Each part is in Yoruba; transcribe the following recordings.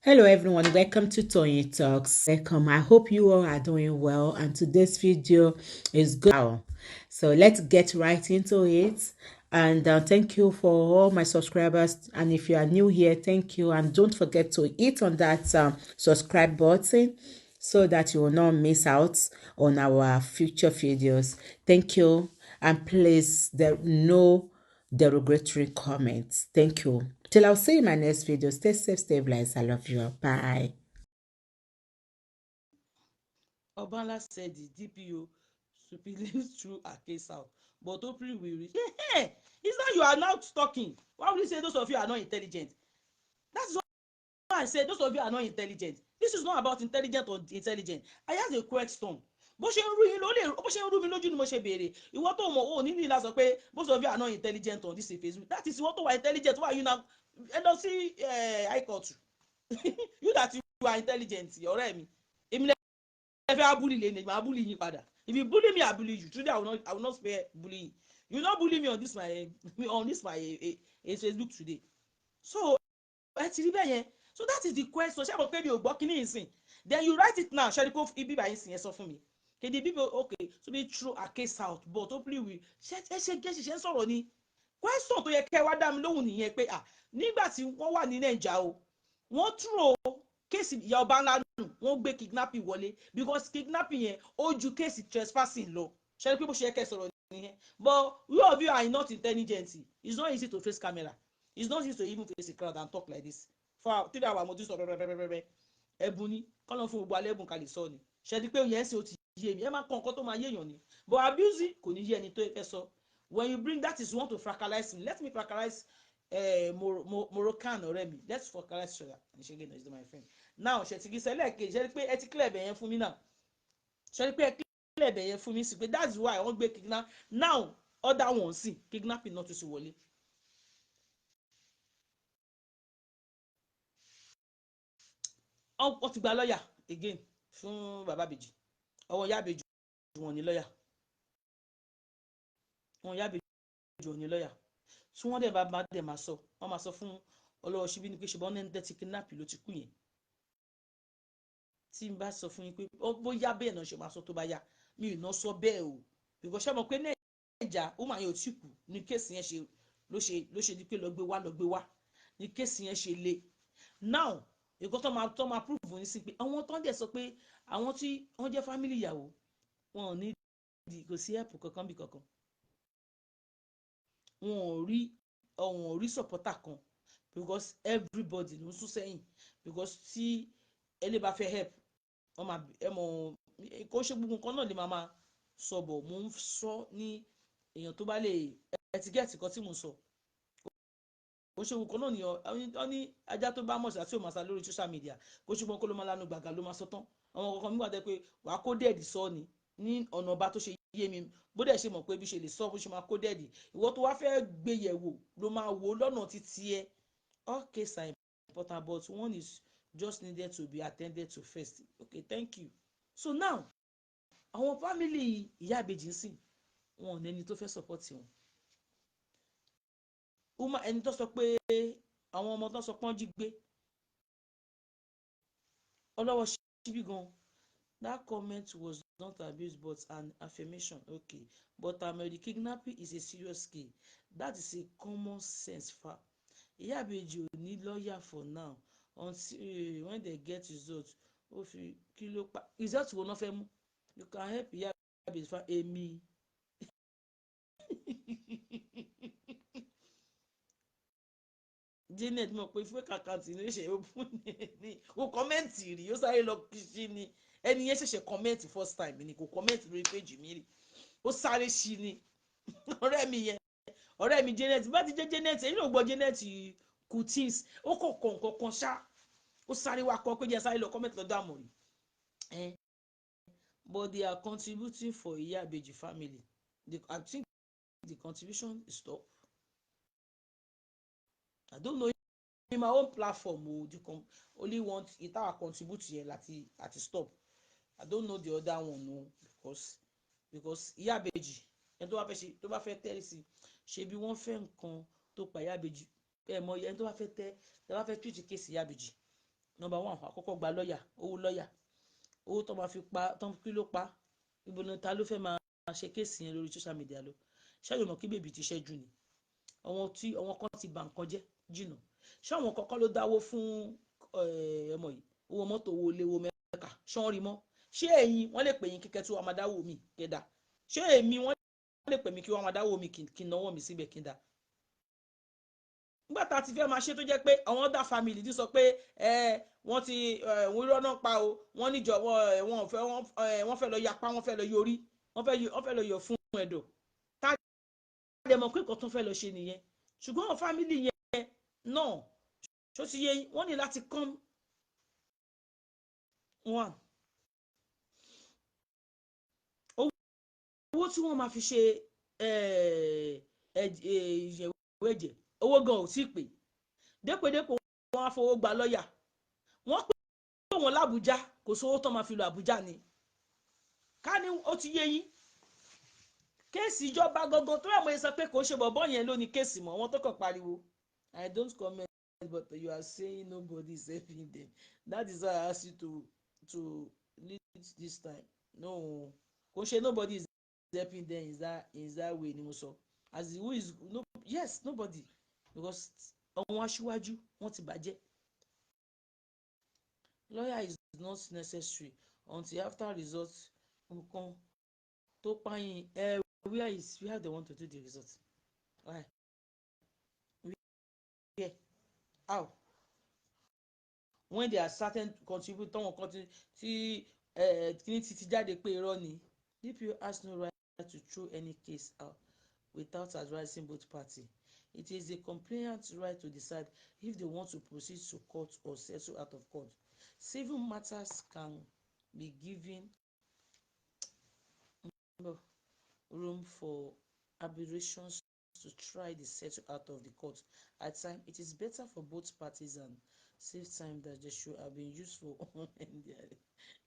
Hello everyone, welcome to Toyeen Talks. Welcome. I hope you all are doing well, and today's video is good. So let's get right into it. And thank you for all my subscribers. And if you are new here, thank you. And don't forget to hit on that subscribe button so that you will not miss out on our future videos. Thank you. And please, there no derogatory comments. Thank you. Till I'll see you in my next video. Stay safe, stay blessed. I love you. Bye. Obanla said the DPO stupidly threw her case out, but hopefully we reach. Hey, it's not you are now talking. Why would you say those of you are not intelligent? That's why I say those of you are not intelligent. This is not about intelligent or intelligent. I ask a question. Bó ṣe ń rú yín ló lè bó ṣe ń rú mi lójú ni mo ṣe béèrè. Ìwọ tó mọ̀ ò ní ní láti sọ pé most of you are not intelligent on this Facebook. That is ìwọ tó wà intelligent. Why you now ẹ lọ sí high court? You that you are intelligent, ọ̀rẹ́ mi. Èmi lẹ fẹ́ bully lé ní, màá bully yín padà. If you bully me, I bully you. Today I will not spare bullying. You no bully me on this my Facebook today. So ẹ ti rí bẹ́ẹ̀ yẹn. So that is the question. Ṣé mo pé mi ò gbọ́ kíní ìsìn? Then you write it now. Ṣé kó ibi báyìí sìn yẹn sọ fún mi? Kéde bíbí, okay, so they throw a case out, but hopefully we ṣe ẹ ṣe gé ṣiṣẹ́ ń sọ̀rọ̀ ni. Question tó yẹ kẹ́ wá dá mi lóhùn nìyẹn pé ah, nígbà tí wọ́n wà ní Nàìjà o, wọ́n throw case ìyá ọba ńlá nù, wọ́n gbé kidnapping wọlé because kidnapping yẹn ó ju case trespassing lọ. Ṣe pé bó ṣe yẹ kẹ́ sọ̀rọ̀ nìyẹn? But you of you are not intelligent. It's not easy to face camera. It's not easy to even face a crowd and talk like this for 3 hours. Mo ti sọ pẹpẹpẹpẹ ẹ̀bùn ni kọ́nà fún gbogbo alẹ́ ẹ̀bùn ká lè sọ ni. Ṣe ni pé yẹn ṣe ó ti yé mi, ẹ má kọ́ nǹkan tó máa yéèyàn ni, but abuse kò ní yé ẹni tó fẹ́ sọ. When you bring that is you want to fracalize me, let me fracalize Moroccan ọ̀rẹ́ mi. Let's focalize each other. And ṣe is my friend now. Ṣètìgì sẹ́lẹ̀ kejì, ṣe pé ẹ ti clear ẹ̀bẹ̀ yẹn fún mi náà? Ṣe pé ẹ clear ẹ̀bẹ̀ yẹn fún mi sí pé that's why wọ́n gbé kidnap now, other one sí kidnapping náà tún ti wọlé. Wọ́n ti gba lọ́ọ̀yà again fún bàbá Bèjì. Ọwọ́ ìyá Bèjì wọn ní lọ́ọ̀yà wọn, ìyá Bèjì wọn ní lọ́ọ̀yà tí wọ́n dẹ̀ bá dẹ̀ máa sọ, wọ́n máa sọ fún ọlọ́wọ́ síbí ni pé ṣùgbọ́n ní ẹni tí kidnap ló ti kú yẹn. Tí n bá sọ fún yín pé bóyá bẹ́ẹ̀ náà ṣe máa sọ tó bá yá, mi ì ná sọ bẹ́ẹ̀ o, because ṣé mo pé Nàìjà ó máa yẹn ò tí kú ní case yẹn ṣe ló ṣe di pé lọ gbé wá, lọ gbé wá ní case yẹn ṣe le now. Nǹkan tó máa prove ní sí pé àwọn tó ń dẹ̀ sọ pé àwọn tí wọ́n jẹ́ family ìyàwó wọn ò ní kò sí help kankan bí kankan, wọn ò rí supporter kan because everybody ló ń sún sẹ́yìn, because tí ẹlẹ́ bá fẹ́ help, wọ́n máa ẹ mọ̀ kó ṣe gbogbo nǹkan náà lè máa sọ bọ̀. Mò ń sọ ní èèyàn tó bá lè ẹtíkẹ́ẹ̀tì kan tí mò ń sọ, kò ṣe nǹkan náà nìyẹn. Wọ́n ní ajá tó bá mọ̀ sí àti òun máa sá lórí social media, kò ṣe gbọ́n kó ló máa lanu gbàgà ló máa sọ tán. Àwọn kankan nígbà tẹ́ pé wàá kó dẹ́ẹ̀dì sọ ni ní ọ̀nà ọba tó ṣe yé mi, bó dẹ̀ ṣe mọ̀ pé bí ṣe lè sọ, bó ṣe máa kó dẹ́ẹ̀dì, ìwọ tó wá fẹ́ gbé yẹ̀wò ló máa wò lọ́nà títí ẹ. All cases are important, but one is just needed to be attended to first. Okay, thank you. So now àwọn family ìyá ìbejì ń sìn wọn ò ní ẹni tó fẹ́ support wọn. Uma ẹni tó sọ pé àwọn ọmọ tó sọ pọ́n jí gbé ọlọ́wọ́ síbí gan. That comment was not abuse but an affirmation. Okay, but the kidnapping is a serious case. That is a common sense fact. Ìyá ìbejì ò ní lawyer for now until when they get result. Ó fi kí ló pa result wo náà fẹ́ mú? You can help ìyá ìbejì fa èmi. Janet mọ̀ pé fake account ní ṣe open ní kò comment rí, ó sáré lọ sí ni. Ẹni yẹn ṣẹ̀ṣẹ̀ comment first time ni, kò comment lórí page mi rí, ó sáré sí ni. Ọ̀rẹ́ mi yẹn, ọ̀rẹ́ mi Janet, bá ti jẹ́ Janet, èyí ló gbọ́ Janet Kutins, ó kọ̀ kọ̀ nǹkan kan ṣá, ó sáré wá kọ́ pé jẹ́ sáré lọ comment lọ́dọ̀ àmọ̀rí. But they are contributing for Iya Ibeji family. I think the contribution is stop. I don't know in my own platform o, the only want ìta contribute yẹn láti àti stop. I don't know the other one o, because Ìyá Ìbejì, ẹni tó bá fẹ́ ṣe, tó bá fẹ́ tẹ́lẹ̀ sí ṣe bí wọ́n fẹ́ nǹkan tó pa Ìyá Ìbejì, ẹ mọ ẹni tó bá fẹ́ tẹ́, tó bá fẹ́ treat case Ìyá Ìbejì, Number one, àkọ́kọ́ gba lọ́ọ̀yà, owó lọ́ọ̀yà, owó tó máa fi pa tó kí ló pa. Ibo ni ta ló fẹ́ máa ṣe case yẹn lórí social media lọ? Ṣé yóò mọ̀ kí baby ti ṣẹ́jú ni? Àwọn tí àwọn kan ti bà nǹkan jẹ́ jìnnà. Ṣé àwọn kọ́kọ́ ló dáwó fún ọmọ yìí? Owó mọ́tò, owó ilé, owó mẹ́ka, ṣé wọ́n rí mọ́? Ṣé ẹ̀yin wọ́n lè pè yín kíkẹ́ tí wọ́n máa dáwó mi kẹ́dà? Ṣé èmi wọ́n lè pè mí kí wọ́n máa dáwó mi kí n náwó mi síbẹ̀ kí n dá? Nígbà tá a ti fẹ́ máa ṣe tó jẹ́ pé àwọn other family ti sọ pé ẹ wọ́n ti wọ́n irọ́ náà pa o, wọ́n níjọ wọ́n fẹ́ wọ́n fẹ́ lọ yapa, wọ́n fẹ́ lọ yorí, wọ́n fẹ́ lọ yọ fún ẹ̀dọ̀. Tá a lè mọ̀ pé nǹkan tó fẹ́ lọ ṣe nìyẹn. Ṣùgbọ́n àwọn family yẹn náà, ṣó ti yé, wọ́n ní láti come one owó tí wọ́n máa fi ṣe ìyẹ̀wò ẹ̀jẹ̀, owó gan ò tí ì pè dépòdépò. Wọ́n á fowó gba lọ́ọ̀yà, wọ́n pè wọ́n l'Àbújá, kò sówó tó máa fi lọ Àbújá ni. Ká ní ó ti yé yín, case ìjọba gangan tó yẹ mọ́ ẹ sọ pé kò ṣe bọ̀bọ́ yẹn ló ní case mọ́ wọn tó kàn pariwo. I don't comment, but you are saying nobody is helping them. That is why I ask you to lead this time. No, kò ṣe nobody is helping them in that way ni mo sọ. As who is no, yes, nobody, because àwọn aṣíwájú wọ́n ti bàjẹ́. Lawyer is not necessary until after result. Nǹkan tó pààyàn ẹ, where they want to do the result? Why, where, how, when there are certain contribute tọ́wọ́n kan tí kíní ti jáde pé irọ́ ni. DPO has no right to throw any case out without advising both parties. It is the complainant's right to decide if they want to proceed to court or settle out of court. Civil matters can be given room for arbitrations to try to settle out of the court. At times, it is better for both parties and save time that they should have been used for in their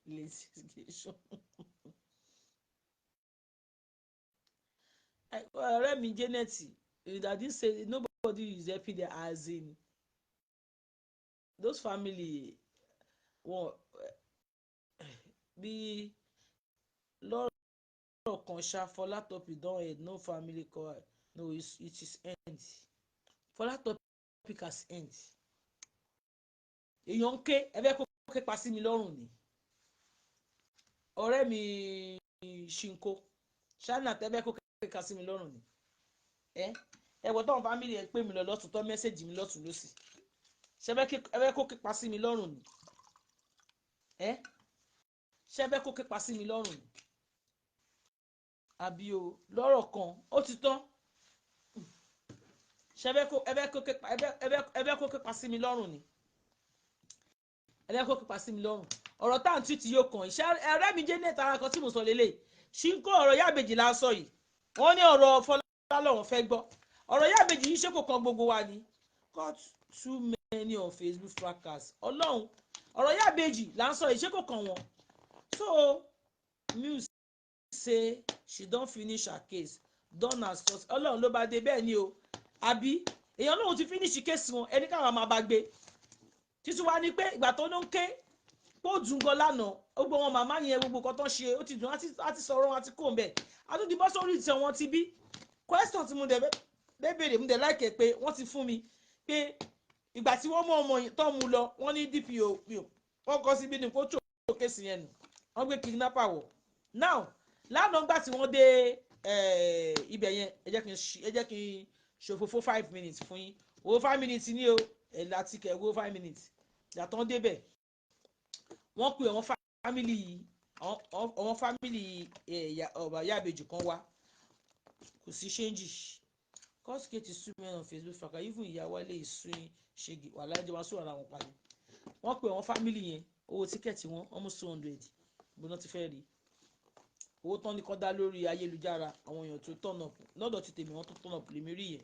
litigation. Ọ̀rẹ́ mi Janet, that didn't say nobody is helping there, as in those family wọn bí lọ́rọ̀ kan ṣá. Fola topic don end, no family call, no, it is end. Fola topic has end. Èèyàn ń ké, ẹ fẹ́ kó ké pa sí mi lọ́rùn ni. Ọ̀rẹ́ mi Ṣinko ṣáínà, tẹ́ fẹ́ kó ké pa sí mi lọ́rùn ni. Ẹ wọ́n táwọn family ẹ pè mí lọ lọ́tún, tọ́ message mi lọ́tún lọ́sì, ṣé ẹ fẹ́ kó ké pa sí mi lọ́rùn ni? Ẹ ṣé ẹ fẹ́ kó ké pa sí mi lọ́rùn ni? Àbí o lọ́rọ̀ kan ó ti tán? Ṣé ẹ fẹ́ kó ké pa sí mi lọ́rùn ni? Ẹ fẹ́ kó ké pa sí mi lọ́rùn? Ọ̀rọ̀ tá à ń tútù yóò kàn ìṣe. Ọ̀rẹ́ mi jẹ́ nẹ́ta ara kan tí mo sọ lélẹ̀ ṣíńkó. Ọ̀rọ̀ Yábèjì la sọ yìí. Wọ́n ní ọ̀rọ̀ Fọlá lọ́wọ́ fẹ́ gbọ́. Ọ̀rọ̀ Yábèjì yìí, ṣé kò kan gbogbo wa ni? Got too many on Facebook fracas. Ọlọ́run, ọ̀rọ̀ Yábèjì là ń sọ yìí, ṣé kò kàn wọ́n? So news say she don finish her case, done as first. Ọlọ́run ló bá dé bẹ́ẹ̀ ni o. Àbí èèyàn lóun ti finish case wọn, ẹni káwọn máa bá gbé títí wá ní pé ìgbà tó ló ń ké pó dùn gan lánàá. Gbogbo wọn màmá yẹn, gbogbo nǹkan tó ń ṣe, ó ti dùn á ti sọ̀rọ̀ wọn àti kò ń bẹ̀. A tún ti bọ́ sórí ìtàn wọn ti bí. Question tí mo dẹ̀ bẹ́ẹ̀ béèrè, mo dẹ̀ láìkẹ́ pé wọ́n ti fún mi pé ìgbà tí wọ́n mú ọmọ yìí tó mú lọ, wọ́n ní DPO wọ́n kọ́ síbi ní kó tó case yẹn nù, wọ́n gbé kidnapper wọ̀. Now, lánàá gbà tí wọ́n dé ibẹ̀ yẹn, ẹ jẹ́ kí n ṣòfófó 5 minutes fún yín. Owó 5 minutes ní o, ẹ̀ láti kẹ̀ owó 5 minutes. Ìgbà tó ń débẹ̀, wọ́n pe àwọn family ọba Yábejì kan wá, kò sí change. Court case is too many on Facebook fracas. Even ìyá Wálé is suing ṣègì wàhálà ẹjọ́ wọn sọ̀rọ̀ àwọn pa ni. Wọ́n pe àwọn family yẹn, owó ticket wọn almost 200. Gbóná ti fẹ́ rí owó tán ní kọ́ dá lórí ayélujára. Àwọn èèyàn tó turn up lọ́dọ̀ ti tèmi, wọ́n tó turn up lèmi rí yẹn.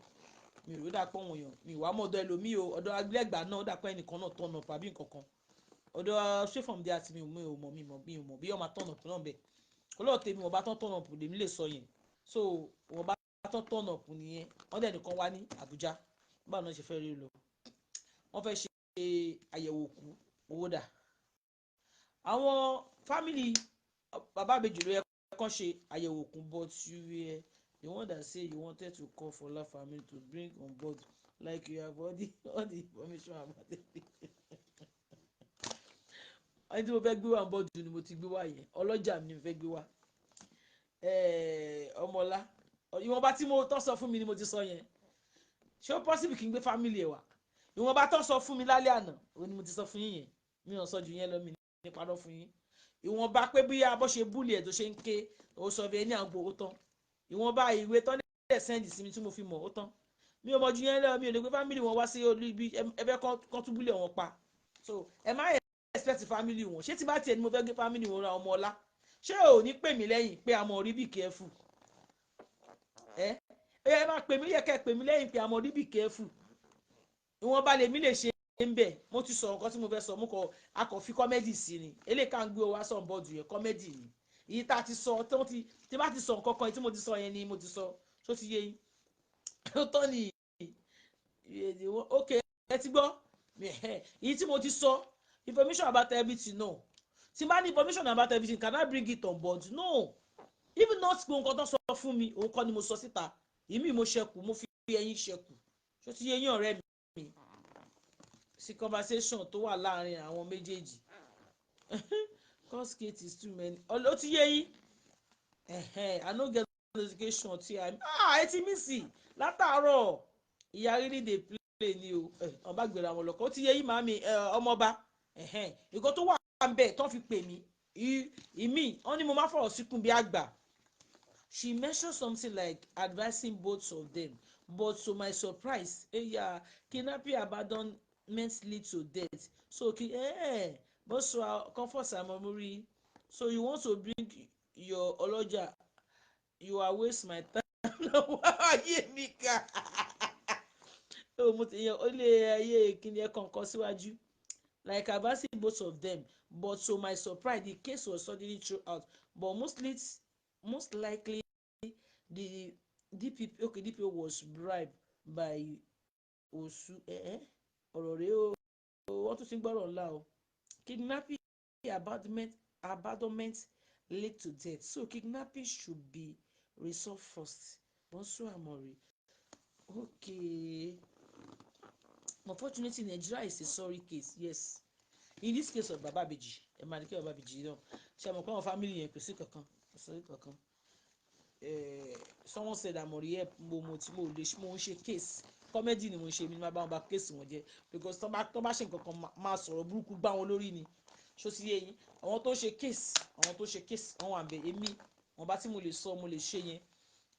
Mi ò rí dàpọ̀ àwọn èèyàn mi wàá mọ̀ ọ̀dọ̀ ẹlòmíì o. Ọ̀dọ̀ agbẹ́gbà náà ó dàpọ̀ ẹnìkan náà turn up àbí nǹkan kan. Ọ̀dọ̀ straight from there àti mi ò mọ̀, mi ò mọ̀ bí wọ́n máa turn up náà bẹ̀. Ọlọ́ọ̀ tèmi, wọ́n bá tán turn up lèmi lè sọ yẹn. So wọ́n bá tán turn up nìyẹn. Wọ́n dẹ̀ nìkan wá ní Àbújá. Báwo náà ṣe fẹ́ rí lọ? Wọ́n fẹ́ ṣe àyẹ̀wò òkú. Owó dà? Àwọn family bàbá ìbejì ló yẹ kán ṣe àyẹ̀wò òkun, but you were the one that say you wanted to call Fola family to bring on board, like you have all the information about it. Ẹni tí mo fẹ́ gbé wá on board ni mo ti gbé wá yẹn. Ọlọ́jà mi ni mo fẹ́ gbé wá. Ọmọlá, ìwọ̀nba tí mo tọ́ sọ fún mi ni mo ti sọ yẹn. Ṣé ó possible kí n gbé family ẹ̀ wá? Ìwọ̀nba tó sọ fún mi lálẹ́ àná òun ni mo ti sọ fún yín yẹn. Mi ò sọ ju yẹn lọ, mi ní parọ́ fún yín. Ìwọ̀nba pé bí abọ́ ṣe bully ẹ̀ tó ṣe ń ké, ó sọ bí ẹni à ń gbowó tán. Ìwọ̀nba ìwé tán lè send sí mi tí mo fi mọ̀, ó tán. Mi ò mọ̀ ju yẹn lọ. Mi ò lè gbé family wọn wá sí ibi ẹbẹ kán tún bully wọn pa. So ẹ má expect family wọn. Ṣé tí bá tiẹ̀ ni mo fẹ́ gbé family wọn ra ọmọ ọlá, ṣé ò ní pè mí lẹ́yìn pé àmọ́ rí, be careful? Ẹ ẹ má pè mí, yẹ kẹ́ pè mí lẹ́yìn pé àmọ́ rí, be careful. Ìwọ̀nba lèmi lè ṣe ń bẹ̀. Mo ti sọ nǹkan tí mo fẹ́ sọ. Mo kọ akọ̀ fi comedy sí ni. Eléyìí ká ń gbé wá sọ̀ bọ́ọ̀dù yẹn, comedy ni. Èyí tá a ti sọ tó ti tí bá ti sọ nǹkan kan tí mo ti sọ yẹn ni mo ti sọ. Tó ti yé yín? Ó tọ́ ni. Ok, ẹ ti gbọ́ èyí tí mo ti sọ. Information about everything, no. Tí n bá ní information about everything, can I bring it on board? No. Even not pé nǹkan tó sọ fún mi, òun kọ́ ni mo sọ síta. Ìmí mo ṣẹkù, mo fi ẹyin ṣẹkù. Ṣó ti yé yín, ọ̀rẹ́ mi? Sí conversation tó wà láàrin àwọn méjèèjì, cause case is too many. Ó ti yé yín. I no get notification tí I, ah, ẹ ti mí sí látàárọ̀. Ìyá rírí dey play ni o. Ọba gbèrè àwọn ọlọ́kọ̀. Ó ti yé yín, màmí ọmọọba. Nǹkan tó wà ń bẹ̀ tó fi pè mí ìmí, wọ́n ní mo máa fọ̀rọ̀ síkùn bí àgbà. She mentioned something like advising both of them, but to my surprise, eya, kidnapping, abandonment lead to death. So but so comfort Samomuri, so you want to bring your ọlọ́jà? You are waste my time. Ayé mi ká ó, mo ti yan ó lé ayé kíni ẹ kọ̀ọ̀kan síwájú, like advising both of them, but to my surprise, the case was suddenly thrown out. But most likely the DPP, okay, DPO was bribed by Osu. Ọ̀rọ̀ rèé o, wọ́n tún ti ń gbọ́rọ̀ ńlá o. Kidnapping, abandonment lead to death, so kidnapping should be resolved first. Bonsu Amori, okay. Unfortunately, Nigeria is a sorry case. Yes, in this case of Baba Ibeji, ẹ máa ní kí Baba Ibeji náà ṣe àmọ̀ pé àwọn family yẹn kò sí kankan, kò sí kankan. Someone said, "Amori help." Mo ti mo lè mo ń ṣe case, comedy ni mo ń ṣe. Mi ni máa bá wọn bá case wọn jẹ, because tó bá ṣe nǹkan kan, máa sọ̀rọ̀ burúkú gbá wọn lórí ni. Ṣó ti yé yín? Àwọn tó ń ṣe case, àwọn tó ń ṣe case, wọn wà bẹ. Èmi wọn bá tí mo lè sọ, mo lè ṣe yẹn.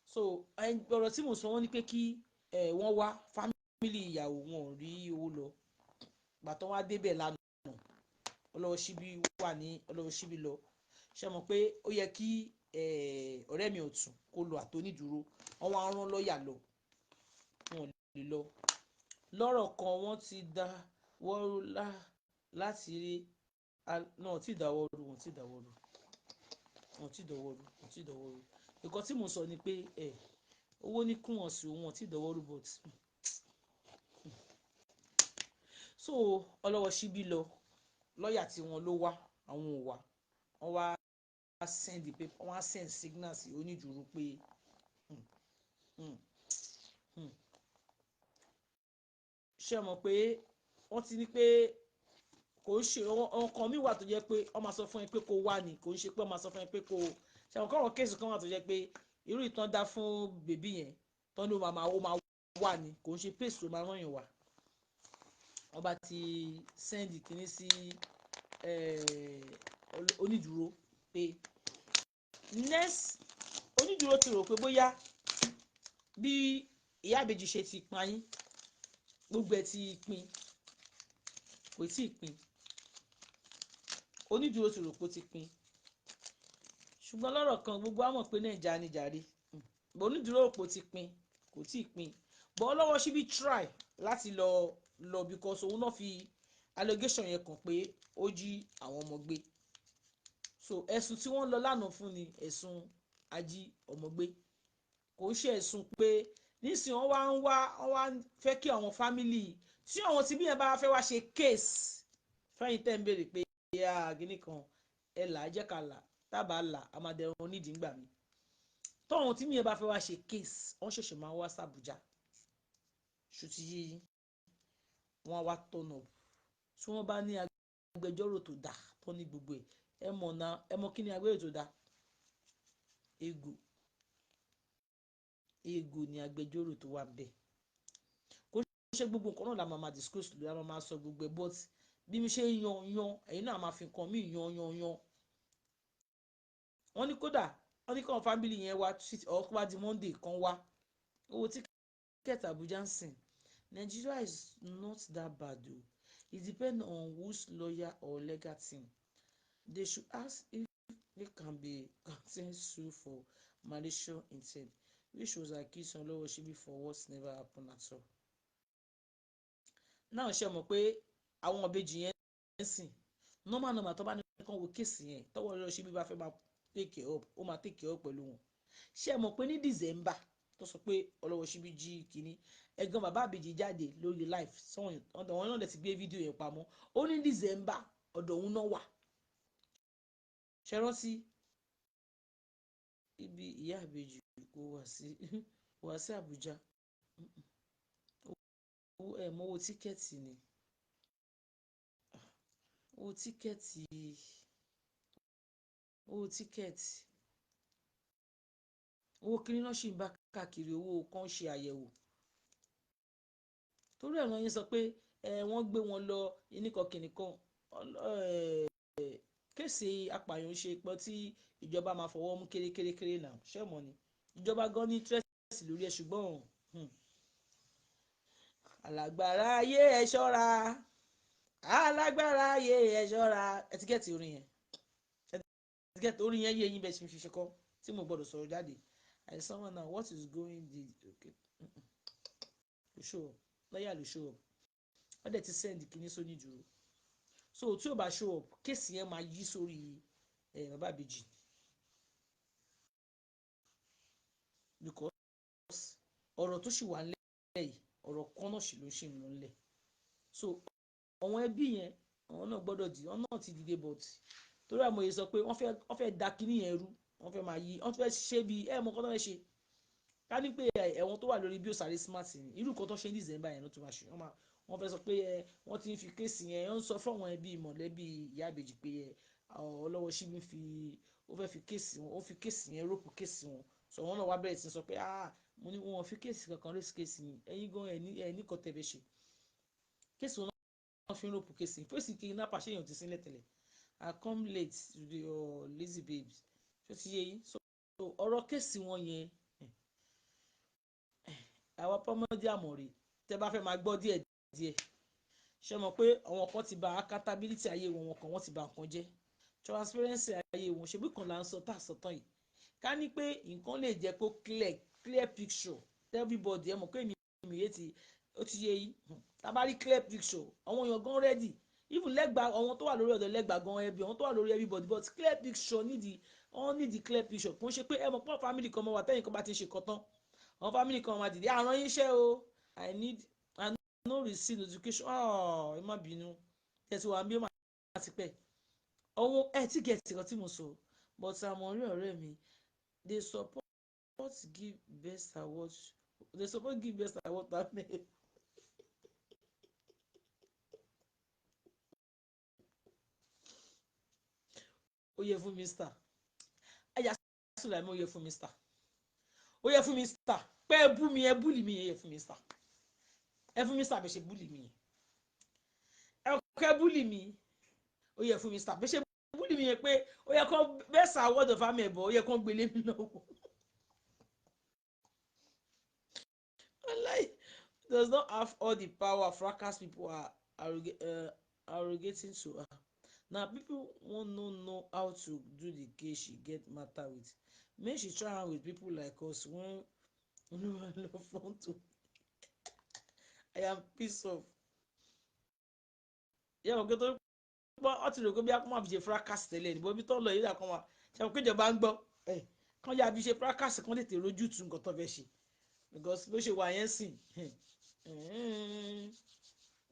So ọ̀rọ̀ tí mo sọ, wọ́n ní pé kí wọ́n wá family ìyàwó, wọn ò rí owó lọ. Gbàtọ́ wá débẹ̀ lánàá, ọlọ́wọ́ síbí wà ní ọlọ́wọ́ síbí lọ. Ṣe mọ̀ pé ó yẹ kí ọ̀rẹ́ mi ọ̀tún kó lọ àtọ́nídùúró? Wọ́n wá rán lọ́ọ̀yà lọ, wọn ò lè lọ. Lọ́rọ̀ kan, wọ́n ti dá wọ́rú láti rí náà tí dáwọ́rú, wọ́n ti dáwọ́rú, wọ́n ti dáwọ́rú, wọ́n ti dáwọ́rú. Nǹkan tí mo sọ ni pé owó ní kún wọn sí, wọn ti dáwọ́rú, but so ọlọ́wọ́ síbí lọ, lọ́ọ̀yà tí wọ́n ló wá, àwọn ò wá. Wọ́n wá send the paper, wọ́n á send signal sí onídùúró pé ṣé ẹ mọ̀ pé wọ́n ti ní pé kò ń ṣe ọkàn mi wà tó jẹ́ pé wọ́n máa sọ fún ẹ pé kó wá ni, kò ń ṣe pé wọ́n máa sọ fún ẹ pé kó ṣe àwọn kọ́rọ̀. Case kan wà tó jẹ́ pé irú ìtàn dá fún baby yẹn tán ló máa ó máa wà ní, kò ń ṣe place tó máa rán yàn wá. Wọ́n bá ti send kínní sí onídùúró pé next, onídùúró ti rò pé bóyá bí ìyá ìbejì ṣe ti pa yín, gbogbo ẹ̀ ti pin. Kò tí ì pin. Onídùúró ti rò pé ó ti pin, ṣùgbọ́n lọ́rọ̀ kan, gbogbo á mọ̀ pé Nàìjà ni jàre. Onídùúró rò pé ó ti pin, kò tí ì pin. But ọlọ́wọ́ síbí try láti lọ lọ because òun náà fi allegation yẹn kàn pé ó jí àwọn ọmọ gbé. So ẹ̀sùn tí wọ́n lọ lánàá fún ni ẹ̀sùn ají ọmọ gbé, kò ń ṣe ẹ̀sùn pé nísìnyí wọ́n wá ń fẹ́ kí àwọn family tí àwọn tí bí yẹn bá fẹ́ wá ṣe case. Fẹ́yìn tẹ́ ń béèrè pé gíní kan ẹ là á, jẹ́ ká là tábà là á máa dẹrun onídìí ńgbà mi. Tọ́hún tí mi yẹn bá fẹ́ wá ṣe case, wọ́n ṣẹ̀ṣẹ̀ máa wá sàbújá ṣùtì yí, wọ́n wá turn up. Tí wọ́n bá ní agbẹjọ́rò tó dáa tó ní gbogbo ẹ̀, ẹ mọ̀ náà, ẹ mọ̀ kí ni agbẹjọ́rò tó dáa. Ego ego ni agbẹjọ́rò tó wà bẹ́ẹ̀. Kò ṣe gbogbo nǹkan náà la máa discuss lórí, la máa sọ gbogbo ẹ̀, but bí mi ṣe ń yan yan, ẹ̀yin náà máa fi nǹkan mí yan yan yan. Wọ́n ní kódà wọ́n ní káwọn family yẹn wá ọkọ̀ wá di Monday kan wá owó ticket Abuja ń sìn. Nigeria is not that bad o. It depends on whose lawyer or legal team. They should ask if they can be counted sue for malicious intent, which was accused Olowoshibi for what never happened at all. Náà ṣe mọ̀ pé àwọn ìbejì yẹn ń sìn, normal normal, tó bá ní kán wo case yẹn, tọwọ́ Olowoshibi bá fẹ́ máa take care up, ó máa take care up pẹ̀lú wọn. Ṣe mọ̀ pé ní December tó sọ pé Olowoshibi jí kínní, ẹ̀gbọ́n bàbá àbèjì jáde lórí live sọ́wọ́n ọ̀dọ̀ wọn náà lè ti gbé fídíò yẹn pamọ́. Ó ní December ọ̀dọ̀ òun náà wà. Ṣe rántí ibi ìyá àbèjì kò wá sí Àbújá? Owó ẹ̀ mọ owó ticket ni, owó ticket, owó ticket, owó kiri náà ṣì ń bá káàkiri, owó kan ṣe àyẹ̀wò. Torí ẹ̀rọ yẹn sọ pé ẹ wọ́n gbé wọn lọ ìníkan kìnìkan. Case apààyàn ṣe pọ̀ tí ìjọba máa fọwọ́ mú kérékérékéré náà. Ṣẹ́mọ̀ ni ìjọba gan ní interest lórí ẹ̀, ṣùgbọ́n alágbára ayé, ẹ ṣọ́ra, alágbára ayé, ẹ ṣọ́ra. Ẹ ti get orin yẹn, ẹ ti get orin yẹn yé yín bẹ́ẹ̀ ṣe fi ṣe kọ́ tí mo gbọ́dọ̀ sọ̀rọ̀ jáde. Àìsàn wọn náà, what is going the okay kò show up, lọ́yà ló show up. Wọ́n dẹ̀ ti send kíní sóní dúró, so tí ò bá show up, case yẹn máa yí sórí ẹ bàbá àbèjì, because ọ̀rọ̀ tó sì wà nílẹ̀ yìí, ọ̀rọ̀ kan náà sì ló ń ṣì ń lọ nílẹ̀. So àwọn ẹbí yẹn, àwọn náà gbọ́dọ̀ dì, wọ́n náà ti dìde, but torí àmọye sọ pé wọ́n fẹ́ da kíní yẹn rú, wọ́n fẹ́ máa yí, wọ́n fẹ́ ṣe bí ẹ mọ nǹkan tó fẹ́ ṣe. Ká ní pé ẹ̀wọ̀n tó wà lórí bí òsàrè smart ni, irú nǹkan tó ṣe ní December yẹn ló tún máa ṣe. Wọ́n fẹ́ sọ pé ẹ wọ́n ti ń fi case yẹn, wọ́n ń sọ fún àwọn ẹbí mọ̀lẹ́bí ìyá àbèjì pé ẹ ọlọ́wọ́ síbí fi ó fẹ́ fi case wọn, ó fi case yẹn rope case wọn. So wọn náà wá bẹ̀rẹ̀ sí sọ pé, ah, mo ní wọn fi case kankan raise case yìí. Ẹ̀yin gan ẹ̀ ní kan tẹ̀ fẹ́ ṣe case wọn náà fi ń rope case fèsì kidnapper. Ṣé èèyàn ti sílẹ̀ tẹ́lẹ̀? I come late to the your lazy babes. Ṣó ti yé yín? So ọ̀rọ̀ case wọn yẹn, àwa pọ́mọ́dé àmọ̀rè, tẹ́ bá fẹ́ máa gbọ́ díẹ̀ díẹ̀, ṣe mọ̀ pé àwọn kan ti bà accountability ayé wọn, wọn kan wọ́n ti bà nǹkan jẹ́, transparency ayé wọn. Ṣebí kan là ń sọ tá a sọ tán yìí? Ká ní pé nǹkan lè jẹ́ kó clear, clear picture everybody. Ẹ mọ̀ pé mi yé ti ó ti yé yín. Tá a bá rí clear picture, àwọn èèyàn gan ready, even lẹ́gba, àwọn tó wà lórí ọ̀dọ̀ lẹ́gba gan ẹbí, àwọn tó wà lórí everybody. But clear picture nídìí, wọ́n nídìí clear picture. Kò ń ṣe pé ẹ mọ̀ pọ́n family kan mọ́ wà tẹ́yìn kan bá ti ń ṣe kọ́ tán, àwọn family kan máa dìde àrùn yín iṣẹ́ o. I need, I no receive notification. Oh, ẹ má bínú, tẹ̀sí wa bí ó máa ti pẹ́ ọwọ́ ẹ tí get kan tí mo sọ. But àwọn ọ̀rẹ́ mi, they support give best award, they support give best award to Ahmed. Ó yẹ fún Mr. Ẹ̀yà Sùlàìmí, ó yẹ fún Mr. Ó yẹ fún Mr. Pé ẹ bú mi, ẹ bully mi, ẹ yẹ fún Mr. Ẹ fún Mr. Bẹ́ẹ̀ ṣe bully mi, ẹ kẹ́ bully mi, ó yẹ fún Mr. Bẹ́ẹ̀ ṣe bully mi yẹn pé ó yẹ kó best award of Ahmed bọ̀, ó yẹ kó gbélé mi lọ́wọ́. Wallahi does not have all the power fracas people are arrogating to her. Na people wan no know how to do the case she get matter with. Make she try am with people like us when no front to. I am pissed off. Yẹ wọ́n kí tó gbọ́, ọ́ ti rò pé bí a kò máa fi ṣe fracas tẹ́lẹ̀ ní bóbi tó ń lọ yìí dà kan wà. Ṣe àwọn péjọba ń gbọ́ ẹ̀ kán yá fi ṣe fracas, kán tètè rojú tu nǹkan tó fẹ́ ṣe, because bó ṣe wà yẹn sìn.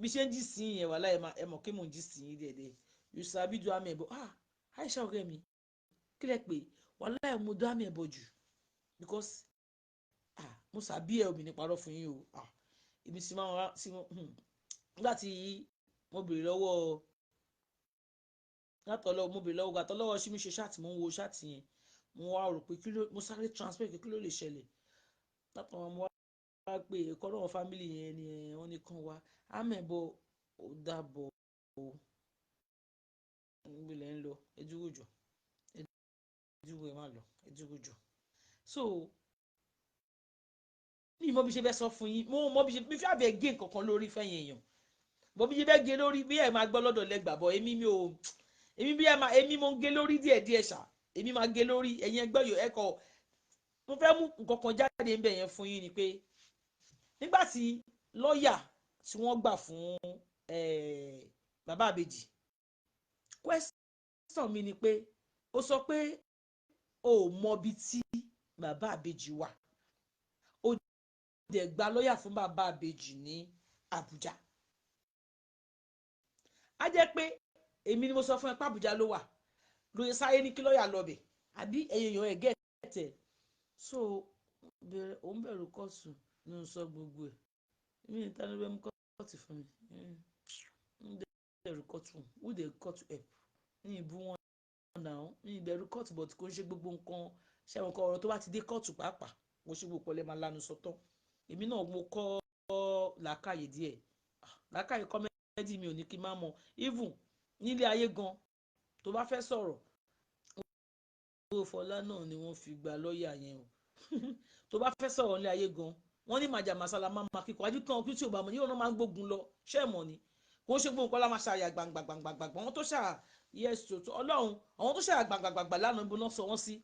Bí ṣe ń jí sí yẹn wà láì ẹ mọ̀ kí mò ń jí sí yín dẹ̀dẹ̀. You sabi do amẹ̀bọ. Ah, Aisha ọ̀rẹ́ mi, kí lẹ pé wà láì mo do amẹ̀bọ jù because ah mo sàbí ẹ omi ní parọ́ fún yín o. Ah, èmi sì máa ń sí nígbà tí mo béèrè lọ́wọ́ látọ̀lọ́ mo béèrè lọ́wọ́ gbàtọ́ lọ́wọ́ sí mi ṣe ṣáàtì, mo ń wo ṣáàtì yẹn, mo wá rò pé kí ló mo sáré transfer kí ló lè ṣẹlẹ̀ látọ̀ wọn. Mo wá pé ẹ̀kọ́ náà family yẹn ni wọ́n ní kàn wá amẹ̀bọ. Ó dàbọ̀ o, níbi lẹ́ ń lọ, ẹ dúró jọ, ẹ dúró, ẹ má lọ, ẹ dúró jọ. So mi mọ bí ṣe fẹ́ sọ fún yín, mo mọ bí ṣe mi fẹ́ àbẹ̀ gé nǹkan kan lórí fẹ́yìn èèyàn bọ́ bí ṣe fẹ́ gé lórí bí ẹ máa gbọ́ lọ́dọ̀ lẹ́gbàá bọ́. Èmi mi ò èmi bí ẹ máa èmi mo ń gé lórí díẹ̀díẹ̀ ṣá, èmi máa gé lórí ẹ̀yin ẹgbẹ́ yòó ẹ̀kọ́. Mo fẹ́ mú nǹkan kan jáde ń bẹ̀ yẹn fún yín ni pé nígbà tí lọ́ọ̀yà tí wọ́n gbà fún bàbá àbèjì, question mi ni pé ó sọ pé o ò mọbi tí bàbá àbèjì wà, ó dẹ̀ gba lọ́ọ̀yà fún bàbá àbèjì ní Àbújá. Á jẹ́ pé èmi ni mo sọ fún ẹ pé Àbújá ló wà lóye sáyé ní kí lọ́ọ̀yà lọ bẹ̀ àbí ẹ̀yìn èèyàn ẹ̀ gẹ̀ẹ́tẹ̀. So òun bẹ̀rù kóòtù ní sọ gbogbo ẹ̀. Èmi ní tani bẹ́ẹ̀ mú kóòtù fún mi ń bẹ̀rù kóòtù. Who dey court help ní ìbú wọn náà ní ìbẹ̀rù kóòtù, but kò ń ṣe gbogbo nǹkan ṣẹ́wọ̀n kan ọ̀rọ̀ tó bá ti dé kóòtù pàápàá mo ṣe gbogbo ọ̀lẹ́ máa lanu sọtọ́. Èmi náà mo kọ́ làákàyè díẹ̀, làákàyè comedy mi ò ní kí n má mọ. Even nílé ayé gan tó bá fẹ́ sọ̀rọ̀, owó Fọlá náà ni wọ́n fi gba lọ́ọ̀yà yẹn o. Tó bá fẹ́ sọ̀rọ̀ nílé ayé gan, wọ́n ní màjà màsálà máa ma kíkọ́ ajú kan kí tí ò bá mọ̀ yóò náà máa ń gbógun lọ. Ṣé ẹ̀ mọ̀ ni kò ń ṣe gbóhùn kọ́lá máa ṣàyà gbàngbàngbàngbà. Àwọn tó ṣà yes tó ọlọ́run, àwọn tó ṣàyà gbàngbàngbà lánàá, ibo náà sọ wọ́n sí?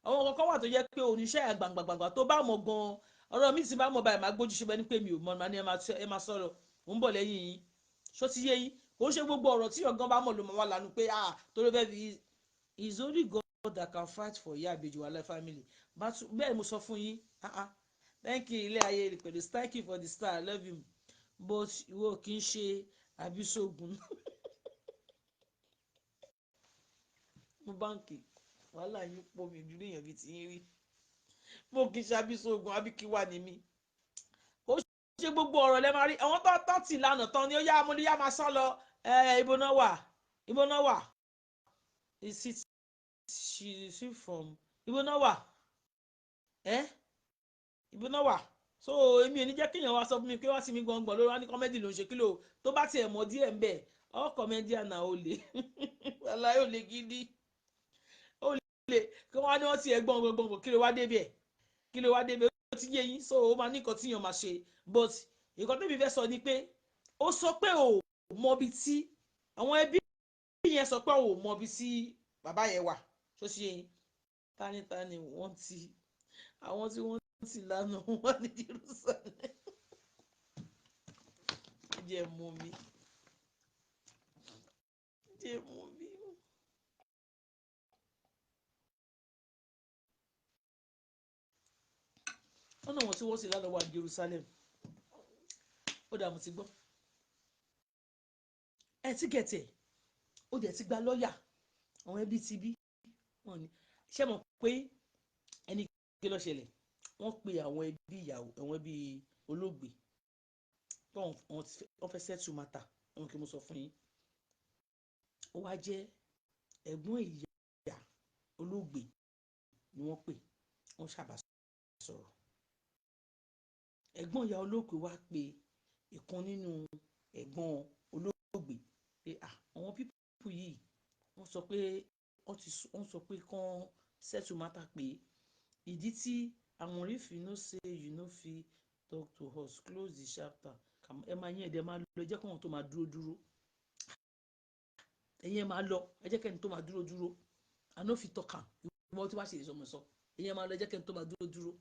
Àwọn kọ̀ọ̀kan wà tó jẹ́ pé oníṣẹ́ àyà gbàngbàngbà tó bá mọ̀ gan ọ̀rọ̀ mi ti bá mọ̀ báyìí, máa gbójú ṣe bẹ́ẹ̀ ni pé mi ò mọ̀ ní ẹ máa sọ̀rọ̀, mò ń bọ̀ lẹ́yìn yín. Ṣó ti yé yín? Kò ń ṣe gbogbo ọ̀rọ̀ tí ọ̀gán bá mọ̀ ló máa wà lánàá pé ah tó ló fẹ́ fi. Is only God that can fight for Ìyá Ìbejì Wàhálà family. Bẹ́ẹ̀ mo sọ fún yín. Ah ah, thank you ilé ayé pẹ̀lú, thank you for the star, I love you, but ìwọ kì í ṣe àbísọ̀gùn mo báǹkì wàhálà yín pọ̀ mi ìdúró èèyàn bíi ti yín rí. Mo kì í ṣe àbísọ̀gùn àbíkíwà ní mi. Kò ṣe gbogbo ọ̀rọ̀ lẹ́ máa rí. Àwọn tó tọ́ tì lánàá tán ni ó yá mo ní yá máa sá lọ. Ibo náà wà? Ibo náà wà? Is it she she from ibo náà wà? Ibo náà wà? So èmi ò ní jẹ́ kéèyàn wá sọ fún mi pé wá sí mi gbọ̀ngbọ̀n lórí wá ní comedy ló ń ṣe. Kí ló tó bá tiẹ̀ mọ̀ díẹ̀ ń bẹ̀ all comedian na olè, wàláhì olè gidi, olè kí wọ́n á ní wọ́n ti ẹ̀ gbọ̀ngbọ̀ngbọ̀n. Kí ló wá débẹ̀? Kí ló wá débẹ̀? Ó ti yé yín. So ó máa ní nǹkan tí yàn máa ṣe, but nǹkan tẹ́mi fẹ́ sọ ni pé ó sọ pé ò mọbi tí àwọn ẹbí yẹn sọ pé ò mọbi tí bàbá yẹn wà. Tó ṣe yín? Tani wọ́n ti àwọn tí wọ́n ti lánàá wọ́n ní Jerusalem. Jẹ́ mú mi, jẹ́ mú mi. Wọ́n náà wọ́n tí wọ́n sì lánàá wà ní Jerusalem. Ó dà, mo ti gbọ́ ẹ ti gẹ̀tẹ̀. Ó dẹ̀ ti gba lọ́ọ̀yà àwọn ẹbí ti bí wọ́n ní. Ṣé mọ̀ pé ẹni kí ló ṣẹlẹ̀? Wọ́n pe àwọn ẹbí ìyàwó, àwọn ẹbí olóògbé tó wọ́n fẹ́ settle matter wọn. Kí mo sọ fún yín, ó wá jẹ́ ẹ̀gbọ́n ìyá olóògbé ni wọ́n pè. Wọ́n ṣàbà sọ̀rọ̀. Ẹ̀gbọ́n ìyá olóògbé wá pé ìkan nínú ẹ̀gbọ́n olóògbé pé àwọn people yìí wọ́n sọ pé wọ́n sọ pé kán settle matter, pé ìdí tí àwọn if you know say you no fit talk to us, close the chapter. Ẹ máa yín ẹ̀dẹ̀ máa lọ, ẹ jẹ́ kóhun tó máa dúró dúró. Ẹ̀yin ẹ máa lọ, ẹ jẹ́ kẹ́ni tó máa dúró dúró. I no fit talk am. Ìwọ tí wàá ṣe ìsọmọ sọ, ẹ̀yin ẹ máa lọ, ẹ jẹ́ kẹ́ni tó máa dúró dúró.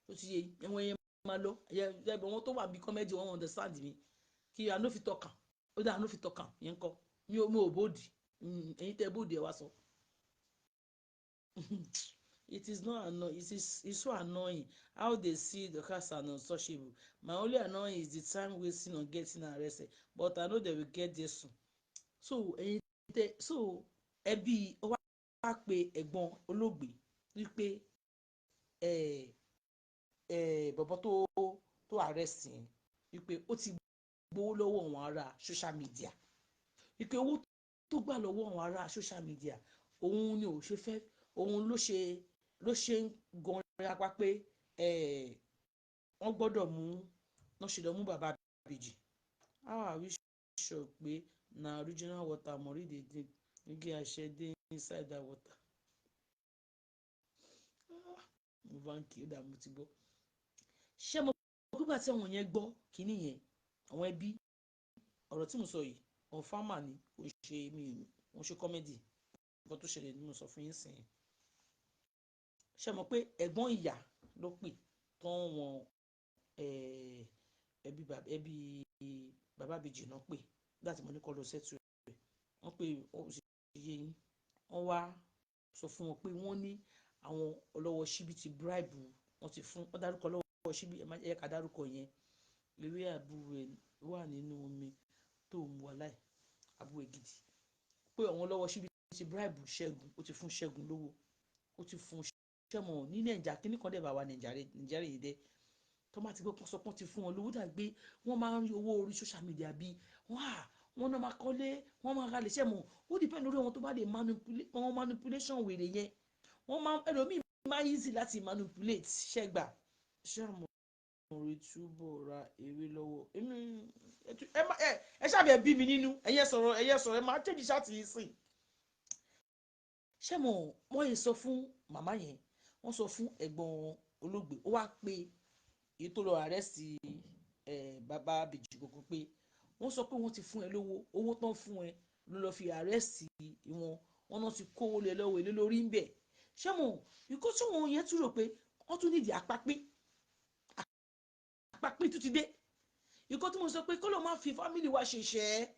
Ó ti yé ẹ̀wọ̀n. Ẹ̀yin máa lọ, ẹ̀yẹ wọn tó wà bí comedy, wọn understand mi. Kí I no fit talk am. Ó dà, I no fit talk am yẹn kọ́ mi ò bóòdì. Ẹ̀yin tẹ́ bóòdì ẹ̀ wá sọ. It is not annoying. It's so annoying how they see Dorcas and untouchable. My only annoying is the time wasting on getting arrested, but I know they will get there soon. So ẹ̀yin tẹ, so ẹbí ó wá pe ẹ̀gbọ́n olóògbé wípé ẹ ẹ bọ̀bọ̀ tó arrest yẹn, wípé ó ti gbowó lọ́wọ́ àwọn ará social media, wípé owó tó gbà lọ́wọ́ àwọn ará social media, òun ni ò ṣe fẹ́, òun ló ṣe ń gan apá pé wọ́n gbọ́dọ̀ mú, wọ́n ṣe lọ mú bàbá ìbejì. How are we sure pé na original water Mori dey drink? Igi àṣẹ dey inside that water. Ah, mo bá ń kí ó dà, mo ti gbọ́. Ṣé mo gbígbà tí àwọn yẹn gbọ́ kínní yẹn, àwọn ẹbí, ọ̀rọ̀ tí mo sọ yìí, confirm ni, kò ṣe mi ò ṣe comedy. Nǹkan tó ṣẹlẹ̀ ni mo sọ fún yín sìn. Ṣé mo pé ẹ̀gbọ́n ìyá ló pè tán wọn, ẹbí bàbá ìbejì náà pè láti mo ní kọ́ lọ settle rẹ̀. Wọ́n pè, ó sì yé yín, wọ́n wá sọ fún wọn pé wọ́n ní àwọn ọlọ́wọ́ síbí ti bribe wọ́n, ti fún wọ́n, dárúkọ ọlọ́wọ́ síbí. Ẹ má jẹ́ ká dárúkọ yẹn. Ewé àbúrò wà nínú omi tó ń wà láì àbúrò gidi pé àwọn ọlọ́wọ́ síbí ti bribe Ṣẹ́gun, ó ti fún Ṣẹ́gun lówó, ó ti fún ṣẹ́mọ̀ ní Nàìjà. Kíní kan dẹ̀ bá wa Nàìjíríà yìí dẹ́ tó máa ti gbé pọ́n sọ pọ́n ti fún wọn lówó, dàgbé wọ́n máa ń rí owó orí social media bíi wọ́n à wọ́n náà máa kọ́lé, wọ́n máa ra lè ṣẹ́mọ̀. Ó depend lórí àwọn tó bá lè manipulate wọn. Manipulation wèrè yẹn, wọ́n máa, ẹlòmíì máa easy láti manipulate. Ṣẹ́gbà ṣé àmọ́ rí túbọ̀ ra ewé lọ́wọ́ èmi. Ẹ ṣàbẹ̀ bí mi nínú. Ẹ̀yẹ sọ̀rọ̀, ẹ̀yẹ sọ̀rọ̀, ẹ máa change chat yìí sìn. Ṣé mo wọ́n yìí sọ fún màmá yẹn, wọ́n sọ fún ẹ̀gbọ́n olóògbé, ó wá pé èyí tó lọ arrest bàbá ìbejì gbogbo pé wọ́n sọ pé wọ́n ti fún ẹ lówó, owó tán fún ẹ ló lọ́ọ́ fi arrest wọn, wọn náà ti kówó lé lọ́wọ́, èlé lórí ń bẹ̀. Ṣé mo ikú tí wọn yẹn tún rò pé wọ́n tún nídìí àpapín, àpapín tún ti dé. Ikú tí mo sọ pé kó ló má fi family wa ṣe ṣẹ́.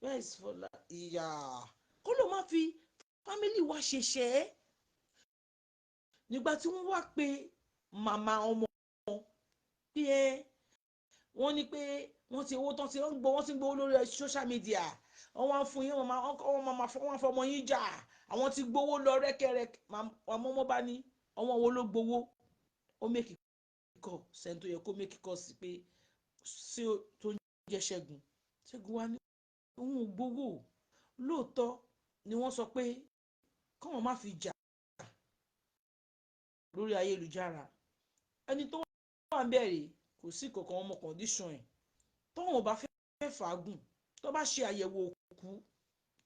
Where is Fọlá ìyá? Kó ló má fi family wa ṣe ṣẹ́. Nígbà tí wọ́n wá pé màmá ọmọ pé ẹ wọ́n ní pé wọ́n ti owó tán ti ń gbọ́, wọ́n ti ń gbowó lórí social media, wọ́n wá ń fún yín, wọ́n máa wọ́n fọmọ yín jà, àwọn ti gbowó lọ rẹ́kẹrẹ́kẹ́. Àmọ́ ọmọ bá ní ọmọ wo ló gbowó? Ó make call sẹ́ni tó yẹ kó make call sí pé sí tó ń jẹ́ Ṣẹ́gun. Ṣẹ́gun wá ní òun ò gbowó. Lóòótọ́ ni wọ́n sọ pé káwọn má fi jà lórí ayélujára. Ẹni tó wà ń bẹ̀rẹ̀ kò sí kankan ọmọ condition ẹ̀, tọ́wọ́n ò bá fẹ́ fàágùn, tó bá ṣe àyẹ̀wò òkú,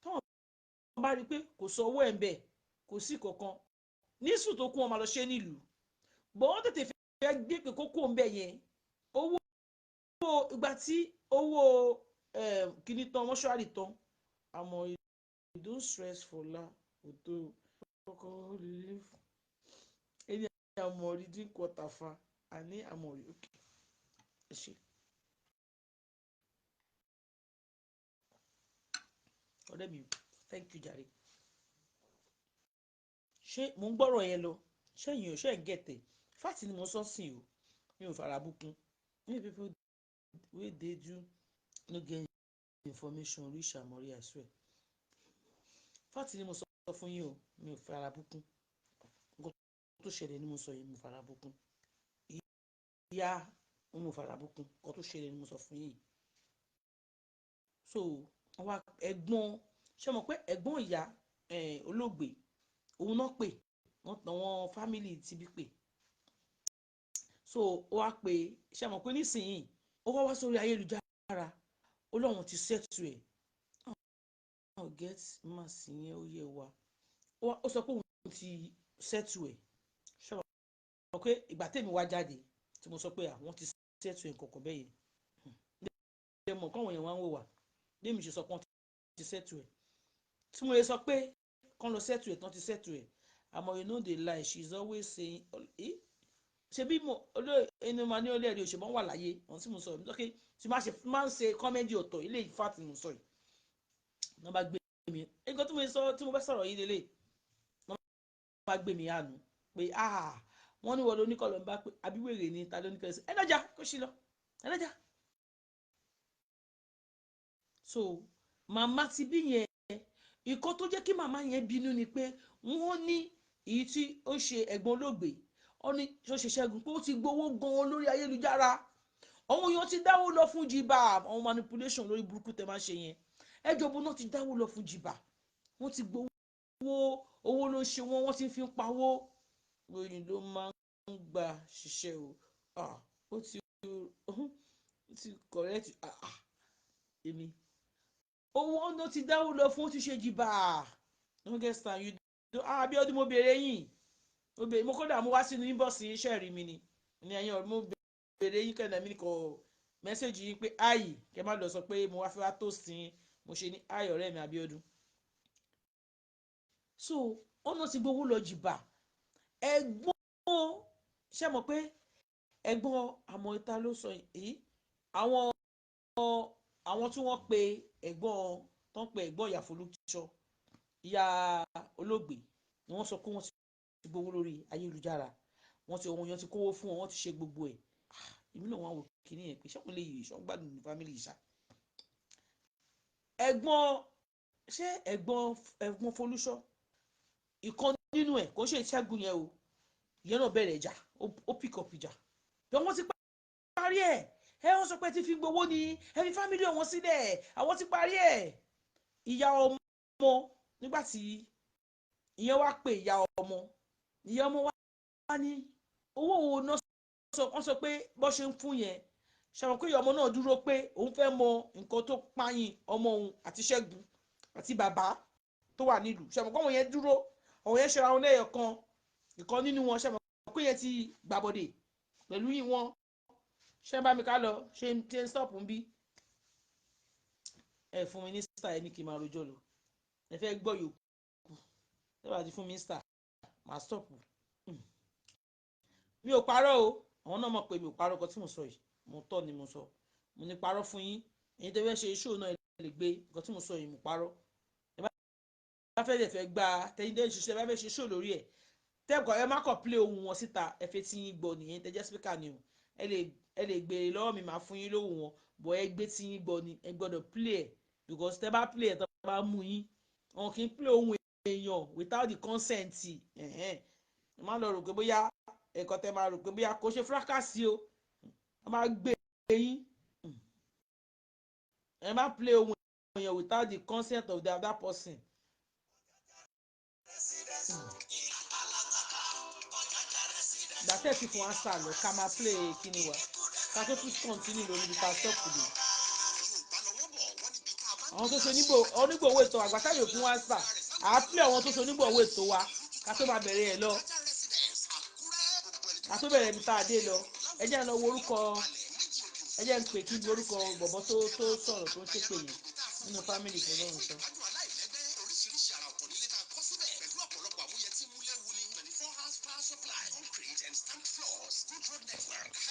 tọ́wọ́n bá rí i pé kò sọ owó ẹ̀ ń bẹ̀, kò sí kankan nísù tó kún, wọn máa lọ ṣe nílùú bọ̀. Wọ́n tètè fẹ́ gbé pé kókó ń bẹ̀ yẹn. Owó ìgbà tí owó kíní tán, mọ́ṣúárì tán. Àmọ́ don't stress Fọlá òtó kọ́kọ́ live ẹni àmọ̀rí drink water fa àní àmọ̀rí. Okay, ẹ ṣe. Ọ̀rẹ́ mi, thank you jàre. Ṣé mò ń gbọ́rọ̀ yẹn lọ? Ṣẹ́yìn ò ṣe ń gẹ̀tẹ̀ fact ni mo sọ sí o, mi ò fara bùkún. Many people wey dey do no get information reach Amori, I swear. Fact ni mo sọ fún yín o, mi ò fara bùkún. Nǹkan tó ṣẹlẹ̀ ni mo sọ yìí, mo fara bùkún. Ìyá mo fara bùkún, nǹkan tó ṣẹlẹ̀ ni mo sọ fún yín. So àwọn ẹ̀gbọ́n, ṣé mọ̀ pé ẹ̀gbọ́n ìyá olóògbé, òun náà pè wọ́n, àwọn family ti bí pè. So ó wá pé, ṣé mọ̀ pé nísìnyìí ó wá wá sórí ayélujára, ó lóun ti settle ẹ̀. Oh, get mass yẹn, ó yẹ wa. Ó sọ pé òun ti settle ẹ̀. Ṣé mọ̀ pé ìgbà tèmi wá jáde tí mo sọ pé àwọn ti settle ẹ̀ kọ̀ọ̀kan bẹ́ẹ̀ yẹn, ẹ mọ̀ káwọn yẹn wá ń wò wá bí èmi ṣe sọ pé wọ́n ti settle ẹ̀, tí mo lè sọ pé kán lọ settle ẹ̀ tán, ti settle ẹ̀. Àmọ́ you no dey lie, she is always saying, ṣebí mo olóyè ẹni máa ní olóyè òṣèbọn wà láyé wọn tí mo sọ yìí tí máa ṣe máa ń ṣe comedy ọ̀tọ̀ ilé ìfà tí mo sọ yìí. Wọ́n bá gbé mi, nǹkan tí mo sọ tí mo fẹ́ sọ̀rọ̀ yìí lélẹ̀, wọ́n bá gbé mi àánú. Pé ah, wọ́n ní wọ́n ló ní kọ́ ló ń bá pé àbíwèrè ni ta ló ní kọ́ ẹ lọ́jà kó sí lọ ẹ lọ́jà. So màmá ti bí yẹn, ìkọ́ tó jẹ́ kí màmá yẹn bínú ni pé wọ́n ní èyí tí ó ṣe ẹ̀gbọ́n olóògbé, ó ní tó ṣe Ṣẹ́gun pé ó ti gbowó gan-an lórí ayélujára, àwọn èèyàn ti dáwó lọ fún jìbà, àwọn manipulation lórí burúkú tẹ máa ṣe yẹn, ẹjọ́ bó náà ti dáwó lọ fún jìbà, wọ́n ti gbowó, owó ló ṣe wọ́n, wọ́n ti fi ń pawó. Ròyìn ló máa ń gbà ṣiṣẹ́ o, ó ti correct èmi owó ló ti dáwó lọ fún, ó ti ṣe jìbà. Longest time you do. Abíọ́dún, mo béèrè yín, mo béèrè, mo kódà mo wá sínú inbox yín, iṣẹ́ rí mi ni ní ẹ̀yìn ọ̀rọ̀, mo béèrè yín kẹ́lẹ́ mi kò message yín pé ayi kẹ́ má lọ sọ pé mo wá fẹ́ wá toast yín, mo ṣe ní ayi ọ̀rẹ́ mi Abíọ́dún. So ọ̀nà ti gbowó lọ jìbà. Ẹ̀gbọ́n ṣe mọ̀ pé ẹ̀gbọ́n àmọ́ ìta ló sọ yìí, àwọn tí wọ́n pe ẹ̀gbọ́n tó ń pe ẹ̀gbọ́n ìyá Folúṣọ́, ìyá olóògbé, ni wọ́n sọ pé wọ́n ti gbowó lórí ayélujára, wọ́n ti ohun yẹn ti kówó fún wọn, wọ́n ti ṣe gbogbo ẹ̀. Èmi náà wọ́n wò kíní yẹn pé ṣọ́kùn lè yìí ṣọ́ gbádùn ní family ìṣá. Ẹ̀gbọ́n ṣé ẹ̀gbọ́n Folúṣọ́ ìkan nínú ẹ̀ kò ṣe Ìṣẹ́gun yẹn o, ìyẹn náà bẹ̀rẹ̀ ìjà, ó pick up ìjà bí wọ́n ti parí ẹ̀. Ẹ wọ́n sọ pé ti fi gbowó ni ẹ fi family wọn sílẹ̀, àwọn ti parí ẹ̀. Ìyá ọmọ nígbà tí ìyẹn wá pé ìyá ọmọ, ìyá ọmọ wá ní owó wo náà sọ, wọ́n sọ pé bó ṣe ń fún yẹn ṣàwọn pé ìyá ọmọ náà dúró pé òun fẹ́ mọ nǹkan tó pààyàn ọmọ òun àti Ṣẹ́gun àti bàbá tó wà nílùú. Ṣàwọn pé àwọn yẹn dúró, àwọn yẹn ṣera wọn lẹ́yọ̀ kan, ìkan nínú wọn ṣàwọn pé yẹn ti gbàbọ̀dè pẹ̀lú yín wọn. Ṣé bá mi ká lọ ṣe ń stop ń bí ẹ fún mi ní star, ẹ ní kí n máa rojọ́ lọ, ẹ fẹ́ gbọ́ yòókù, ẹ bá ti fún mi star máa stop. Mi ò parọ́ o, àwọn náà mọ̀ pé mi ò parọ́. Nǹkan tí mo sọ yìí mo tọ́ ni mo sọ, mo ní parọ́ fún yín. Ẹ̀yin tó fẹ́ ṣe iṣu náà ẹ lè gbé nǹkan tí mo sọ yìí, mo parọ́. Ẹ bá fẹ́ lè fẹ́ gba tẹ̀yin tẹ́ ń ṣiṣẹ́, ẹ bá fẹ́ ṣe iṣu lórí ẹ̀ tẹ́kọ̀, ẹ má kàn play ohùn wọn síta, ẹ fẹ́ tí yín gbọ́ nìyẹn, tẹ́ jẹ́ speaker ni o, ẹ lè gbé lọ́wọ́ mi, máa fún yín lóhùn wọn bọ̀, ẹ gbé tí yín gbọ́ ni, ẹ gbọ́dọ̀ play ẹ̀ because tẹ́ bá play ẹ̀ tó bá mú yín, wọn kì í play ohùn èèyàn without the consent. Ẹ má lọ rò pé bóyá ẹ̀kọ́ tẹ́ máa rò pé bóyá kò ṣe fracas o, wọ́n máa gbé yín. Ẹ má play ohùn èèyàn without the consent of the other person. Gbàtẹ́ ti fún wa sá lọ ká máa play kíni wa ká tó tún continue lórí ibi tá a stop dé. Àwọn tó ṣe onígbòwó ètò àgbàtà yóò fún wa sá à á play àwọn tó ṣe onígbòwó ètò wa ká tó máa bẹ̀rẹ̀ ẹ̀ lọ, ká tó bẹ̀rẹ̀ ibi tá a dé lọ. Ẹ jẹ́ ń lọ wo orúkọ, ẹ jẹ́ ń pè kí n orúkọ bọ̀bọ̀ tó sọ̀rọ̀ tó ń ṣépè yẹn nínú family tó lọ́rùn sọ.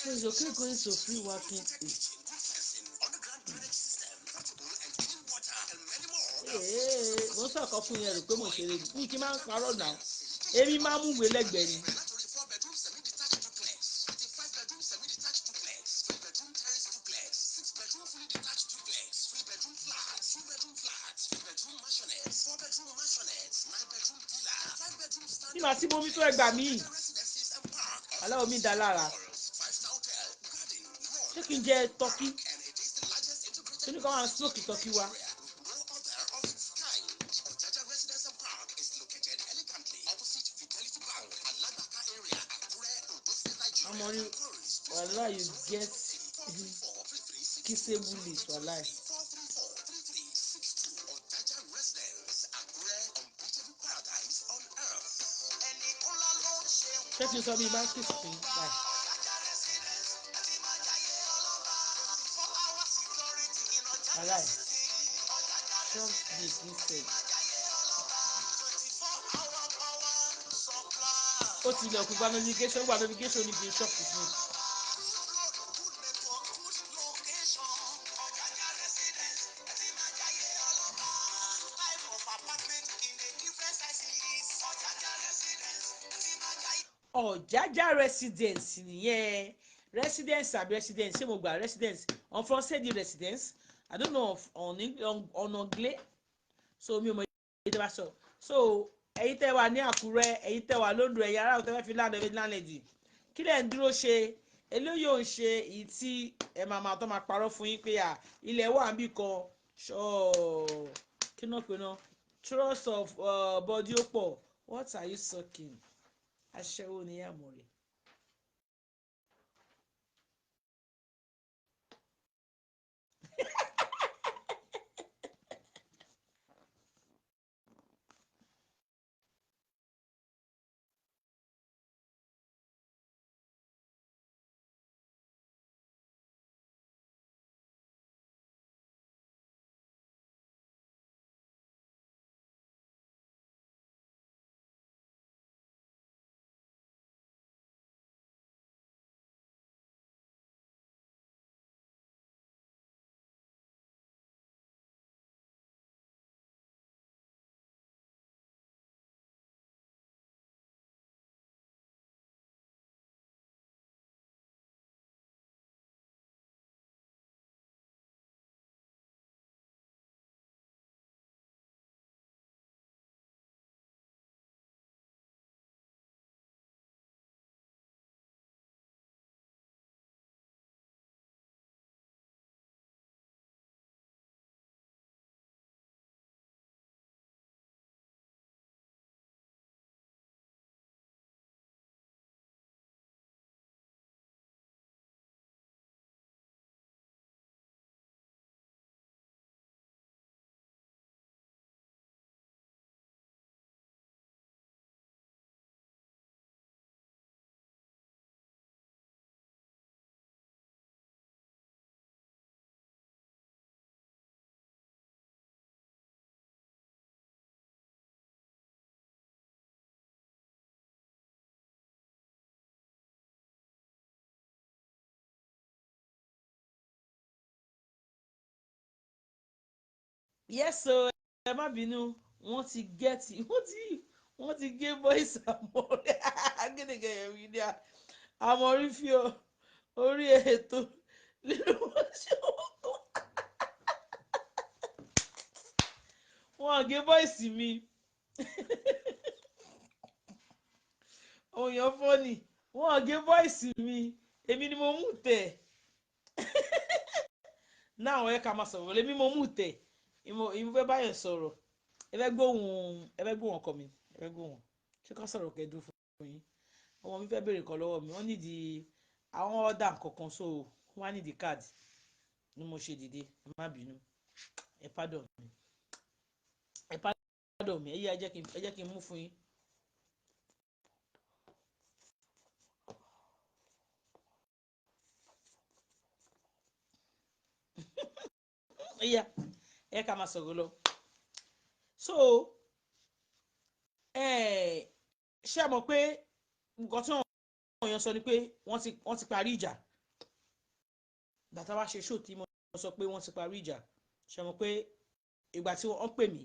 So it's okay going to free working. Mo ń sọ̀kọ́ fún yẹn rò pé mo ṣeré ni, kí n máa ń parọ́ náà, èmi máa ń mú ìwé lẹ́gbẹ̀ẹ́ ni. Nígbà tí mo mi tó ẹgbàá mi aláwọ̀ mi dá lára, ṣé kí n jẹ tọ́kí? Ṣé ní kí wọ́n máa smoke tọ́kí wa? Amori, wallahi you get kissable lips, wallahi. Ṣé kí n sọ bí bá kiss fún báyìí? Wallahi, chop this instead. Ó ti lọ kó gba notification, gba notification ní kí n chop this meat. Ọ̀jájá residence nìyẹn. Residence àbí residence, ṣé mo gbà residence? En français dit residence, I don't know en anglais, so mi ò mọ èyí tẹ́ bá sọ. So ẹ̀yin tẹ́ wà ní Àkúrẹ́, ẹ̀yin tẹ́ wà lóńdó, ẹ̀yin ará tẹ́ fẹ́ fi láàdọ̀ ẹ̀fẹ́ láńlẹ̀dì, kí lẹ̀ ń dúró ṣe? Eléyìí ò ń ṣe èyí tí ẹ máa máa tó máa parọ́ fún yín pé à ilẹ̀ wà níbì kan ṣọ́ọ̀ kí náà pé náà trust of body ó pọ̀. What are you sucking? Aṣẹ́wó ni Àmọ̀rí. Yes o, ẹ má bínú, wọ́n ti get, wọ́n ti gé voice Àmọ̀rí gẹ́gẹ́ ẹ̀rí ní Àmọ̀rí fi orí ètò nínú wọn ṣe wọ́n tó wọ́n gé voice mi. Òyàn fọ́nì, wọ́n gé voice mi, èmi ni mo mú tẹ̀ náà. Ẹ ká máa sọ̀rọ̀ lèmi mo mú tẹ̀ ìmọ̀ fẹ́ báyọ̀ sọ̀rọ̀. Ẹ fẹ́ gbóhùn, ẹ fẹ́ gbóhùn ọkọ mi, ẹ fẹ́ gbóhùn. Ṣé ká sọ̀rọ̀ kẹ́dùn fún yín? Ọmọ mi fẹ́ béèrè kan lọ́wọ́ mi, wọ́n nídìí àwọn ọ̀dà kankan, so wọ́n á nídìí káàdì ni mo ṣe dìde. Ẹ má bínú, ẹ pardon mi, ẹ pardon mi. Ẹ yí, ẹ jẹ́ kí n mú fún yín. Ẹ yá, ẹ ká máa sọ̀rọ̀ lọ. So ṣé ẹ mọ̀ pé nǹkan tí wọ́n èèyàn sọ ni pé wọ́n ti parí ìjà? Bàtà wá ṣe show tí mo sọ pé wọ́n ti parí ìjà, ṣé ẹ mọ̀ pé ìgbà tí wọ́n pè mí,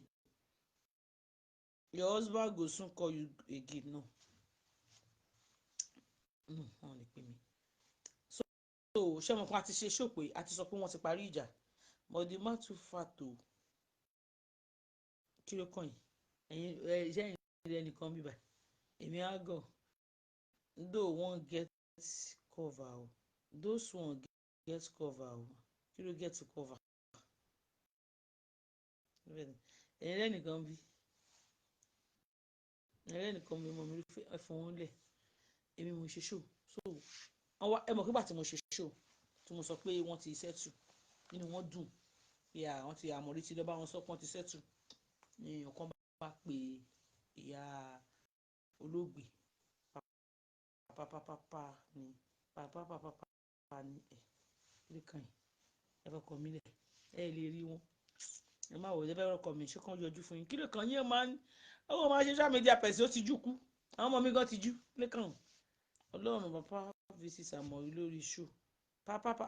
"Your husband go soon call you again." No, no, wọ́n lè pè mí. So ṣé ẹ mọ̀ pé a ti ṣe show pé a ti sọ pé wọ́n ti parí ìjà? But the man too fat o. Kí ló kàn yín? Ẹ̀yin ẹ iṣẹ́ yìí rẹ nìkan bíbà èmi á gọ̀. Though one get cover o, those one get cover o. Kí ló get to cover? Ẹ̀yin rẹ nìkan bí, ẹ̀yin rẹ nìkan bí mo mi fún wọn lẹ̀. Èmi mo ṣe show, so ẹ mọ̀ pé bàtí mo ṣe show tí mo sọ pé wọ́n ti settle, nínú wọn dùn pé àwọn ti Àmọ̀rí ti lọ bá wọn sọ pé wọ́n ti settle, ní èèyàn kan bá pe ìyá olóògbé pápápápá ní pápápápá ní ẹ kí ló kàn yín? Ẹ fọkàn mi lẹ̀, ẹ lè rí wọn. Ẹ má wò ẹ fẹ́ rọkọ̀ mi, ṣé kàn yọjú fún yín? Kí ló kàn yín? Máa ń owó máa ṣe social media person, ó ti jú kú. Àwọn ọmọ mi gan ti jú lẹ́kàn. Ọlọ́run bàbá visit Àmọ̀rí lórí show pápápá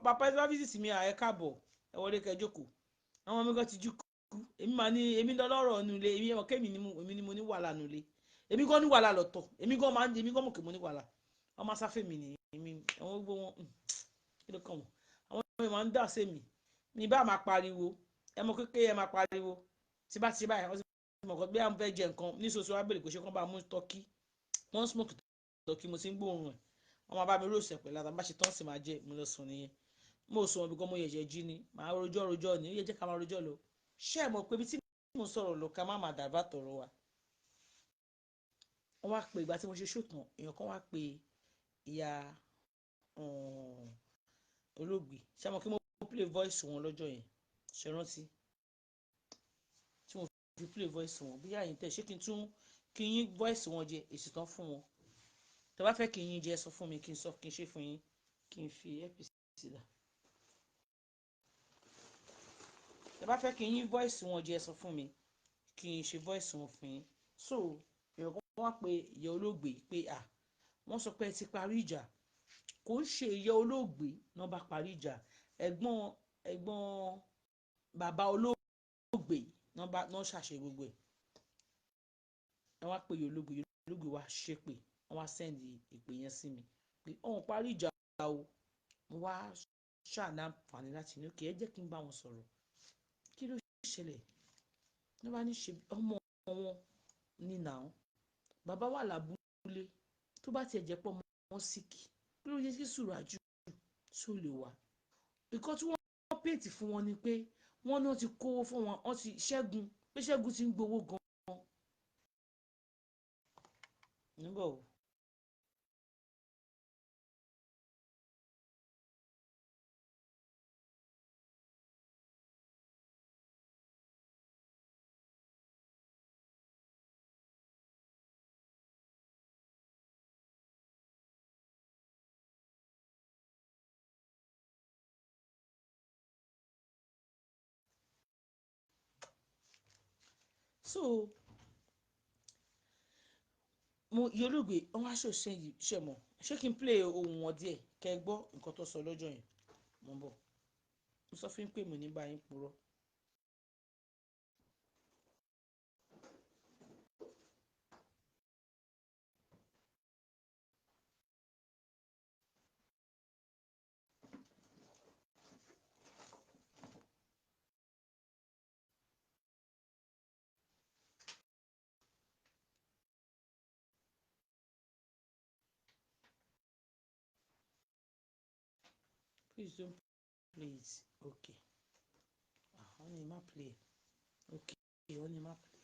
bàbá ẹ bá visit mi, ẹ káàbọ̀, ẹ wọlé kẹ́ jókòó. Àwọn ọmọ mi gan ti jú kú. Èmi máa ní èmi lọ́lọ́rọ̀ nulẹ̀, èmi ẹ̀mọ̀ kémi ni èmi ni mo ní wàhálà nulẹ̀. Èmi gan ní wàhálà lọ́tọ̀. Èmi gan máa ń, èmi gan mọ̀ kí mo ní wàhálà. Wọ́n máa sáfẹ́ mi ní èmi, àwọn gbogbo wọn, kí ló kàn wọ́n? Àwọn èèyàn máa ń dà sí mi. Mi bá máa pariwo, ẹ mọ̀ kékeré, ẹ máa pariwo. Tí bá ti ṣe báyìí, wọ́n ti mọ̀ kọ́ bí àwọn fẹ́ jẹ nǹkan ní soso, wá bèrè pé ṣé kán bá mú turkey. Wọ́n smoke turkey, mo ti ń gbóòórùn ẹ̀. Wọ́n máa bá mi roast ẹ̀ pẹ̀lú ata, bá ṣe tán sì máa jẹ, mo lọ sùn nìyẹn. Mo sùn wọn bí gan, mo yẹ̀yẹ̀ jí ni, màá rojọ́ rojọ́ ni, ó yẹ jẹ́ ká máa rojọ́ lọ. Ṣé ẹ mọ̀ pé ibi tí mo ń sọ̀rọ̀ lọ, ká má máa dàbà tọ̀rọ̀ wa? Wọ́n wá pé ìgbà tí mo ṣe ṣòtàn, èèyàn kan wá pé ìyá olóògbé. Ṣé ẹ mọ̀ kí mo play voice wọn lọ́jọ́ yẹn? Ṣé rántí? Tí mo fi play voice wọn, bí àyìn tẹ̀, ṣé kí n tún kí yín voice wọn jẹ èsì tán fún wọn? Tẹ́ bá fẹ́ kí yín jẹ, sọ fún mi kí n sọ, kí n ṣe fún yín, kí n fi earpiece sílẹ̀. Tẹ́ bá fẹ́ kí yín voice wọn jẹ, sọ fún mi kí n ṣe voice wọn fún yín. So èèyàn kan wá pé ìyá olóògbé pé à wọ́n sọ pé ẹ ti parí ìjà. Kò ń ṣe ìyá olóògbé náà bá parí ìjà, ẹ̀gbọ́n bàbá olóògbé náà bá náà ṣàṣe gbogbo ẹ̀. Ẹ wá pé ìyá olóògbé, ìyá olóògbé wá ṣépè, wọ́n wá send ìpè yẹn sí mi pé òun parí ìjà o. Mo wá ṣàlàǹfààní láti ní òkè, ẹ jẹ́ kí n bá wọn sọ̀rọ̀. Kí ló ṣẹlẹ̀? Wọ́n bá ní ṣe ọmọ wọn ní nà án. Bàbá wà lábúlé, tó bá tiẹ̀ jẹ́ pé ọmọ wọn sick, kí ló yẹ kí Sùràjù tó lè wà? Nǹkan tí wọ́n pèntì fún wọn ni pé wọ́n náà ti kówó fún wọn, wọ́n ti Ṣẹ́gun, pé Ṣẹ́gun ti ń gbowó gan-an. Níbọ̀ o. So mo ìyá olóògbé, wọ́n wá ṣòṣe yìí, ṣe mọ̀, ṣé kí n play ohùn wọn díẹ̀ kẹ́ ẹ gbọ́ nǹkan tó sọ lọ́jọ́ yẹn? Mo ń bọ̀. Mo sọ fún yín pé mo ní bá yín purọ́. Please don't play it. Okay. Ah, wọ́n ní má play. Okay, wọ́n ní má play.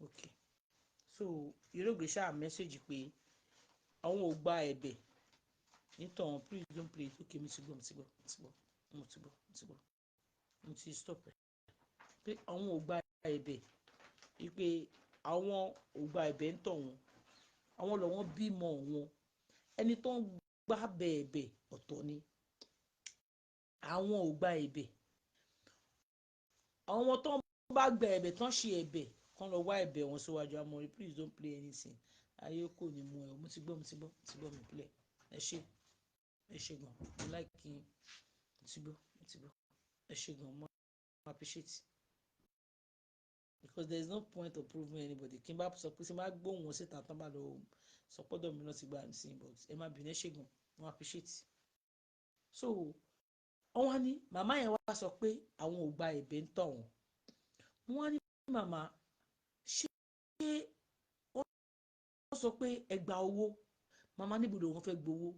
Okay. So, ìyá olóògbé ṣáà message pé àwọn ò gba ẹ̀bẹ̀ nítọ̀hún. Please don't play it. Okay, mo ti gbọ́, mo ti gbọ́, mo ti gbọ́, mo ti gbọ́, mo ti gbọ́. Mo ti stop ẹ̀. Pé àwọn ò gba ẹ̀bẹ̀. Wípé àwọn ò gba ẹ̀bẹ̀ nítọ̀hún. Àwọn lọ́wọ́ bímọ wọn. Ẹni tó ń gbá bẹ̀ẹ̀bẹ̀ ọ̀tọ̀ ni. Àwọn ò gba ẹ̀bẹ̀. Àwọn tó ń bá gba ẹ̀bẹ̀ tán ṣe ẹ̀bẹ̀ kán lọ wá ẹ̀bẹ̀ wọn síwájú. Amọ̀rí, please don't play anything. Ayé kò ní mú ẹ. Mo ti gbọ́, mo ti gbọ́, mo ti gbọ́, mo play. Ẹ ṣé, ẹ ṣé gan. Mo like yín. Mo ti gbọ́, mo ti gbọ́. Ẹ ṣé gan. Mo appreciate. Because there is no point of proving anybody. Kí n bá sọ pé tí n bá gbóhùn wọn síta tán bá lọ sọ pọ́dọ̀ mi náà ti gbà sí, but ẹ má bínú, ẹ ṣé gan. Mo appreciate. So wọ́n wá ní màmá yẹn wá sọ pé àwọn ò gba ẹ̀bẹ̀ ń tọ̀ wọ́n. Wọ́n wá ní màmá, ṣé wọ́n sọ pé ẹ gba owó? Màmá níbo lòun fẹ́ gbowó?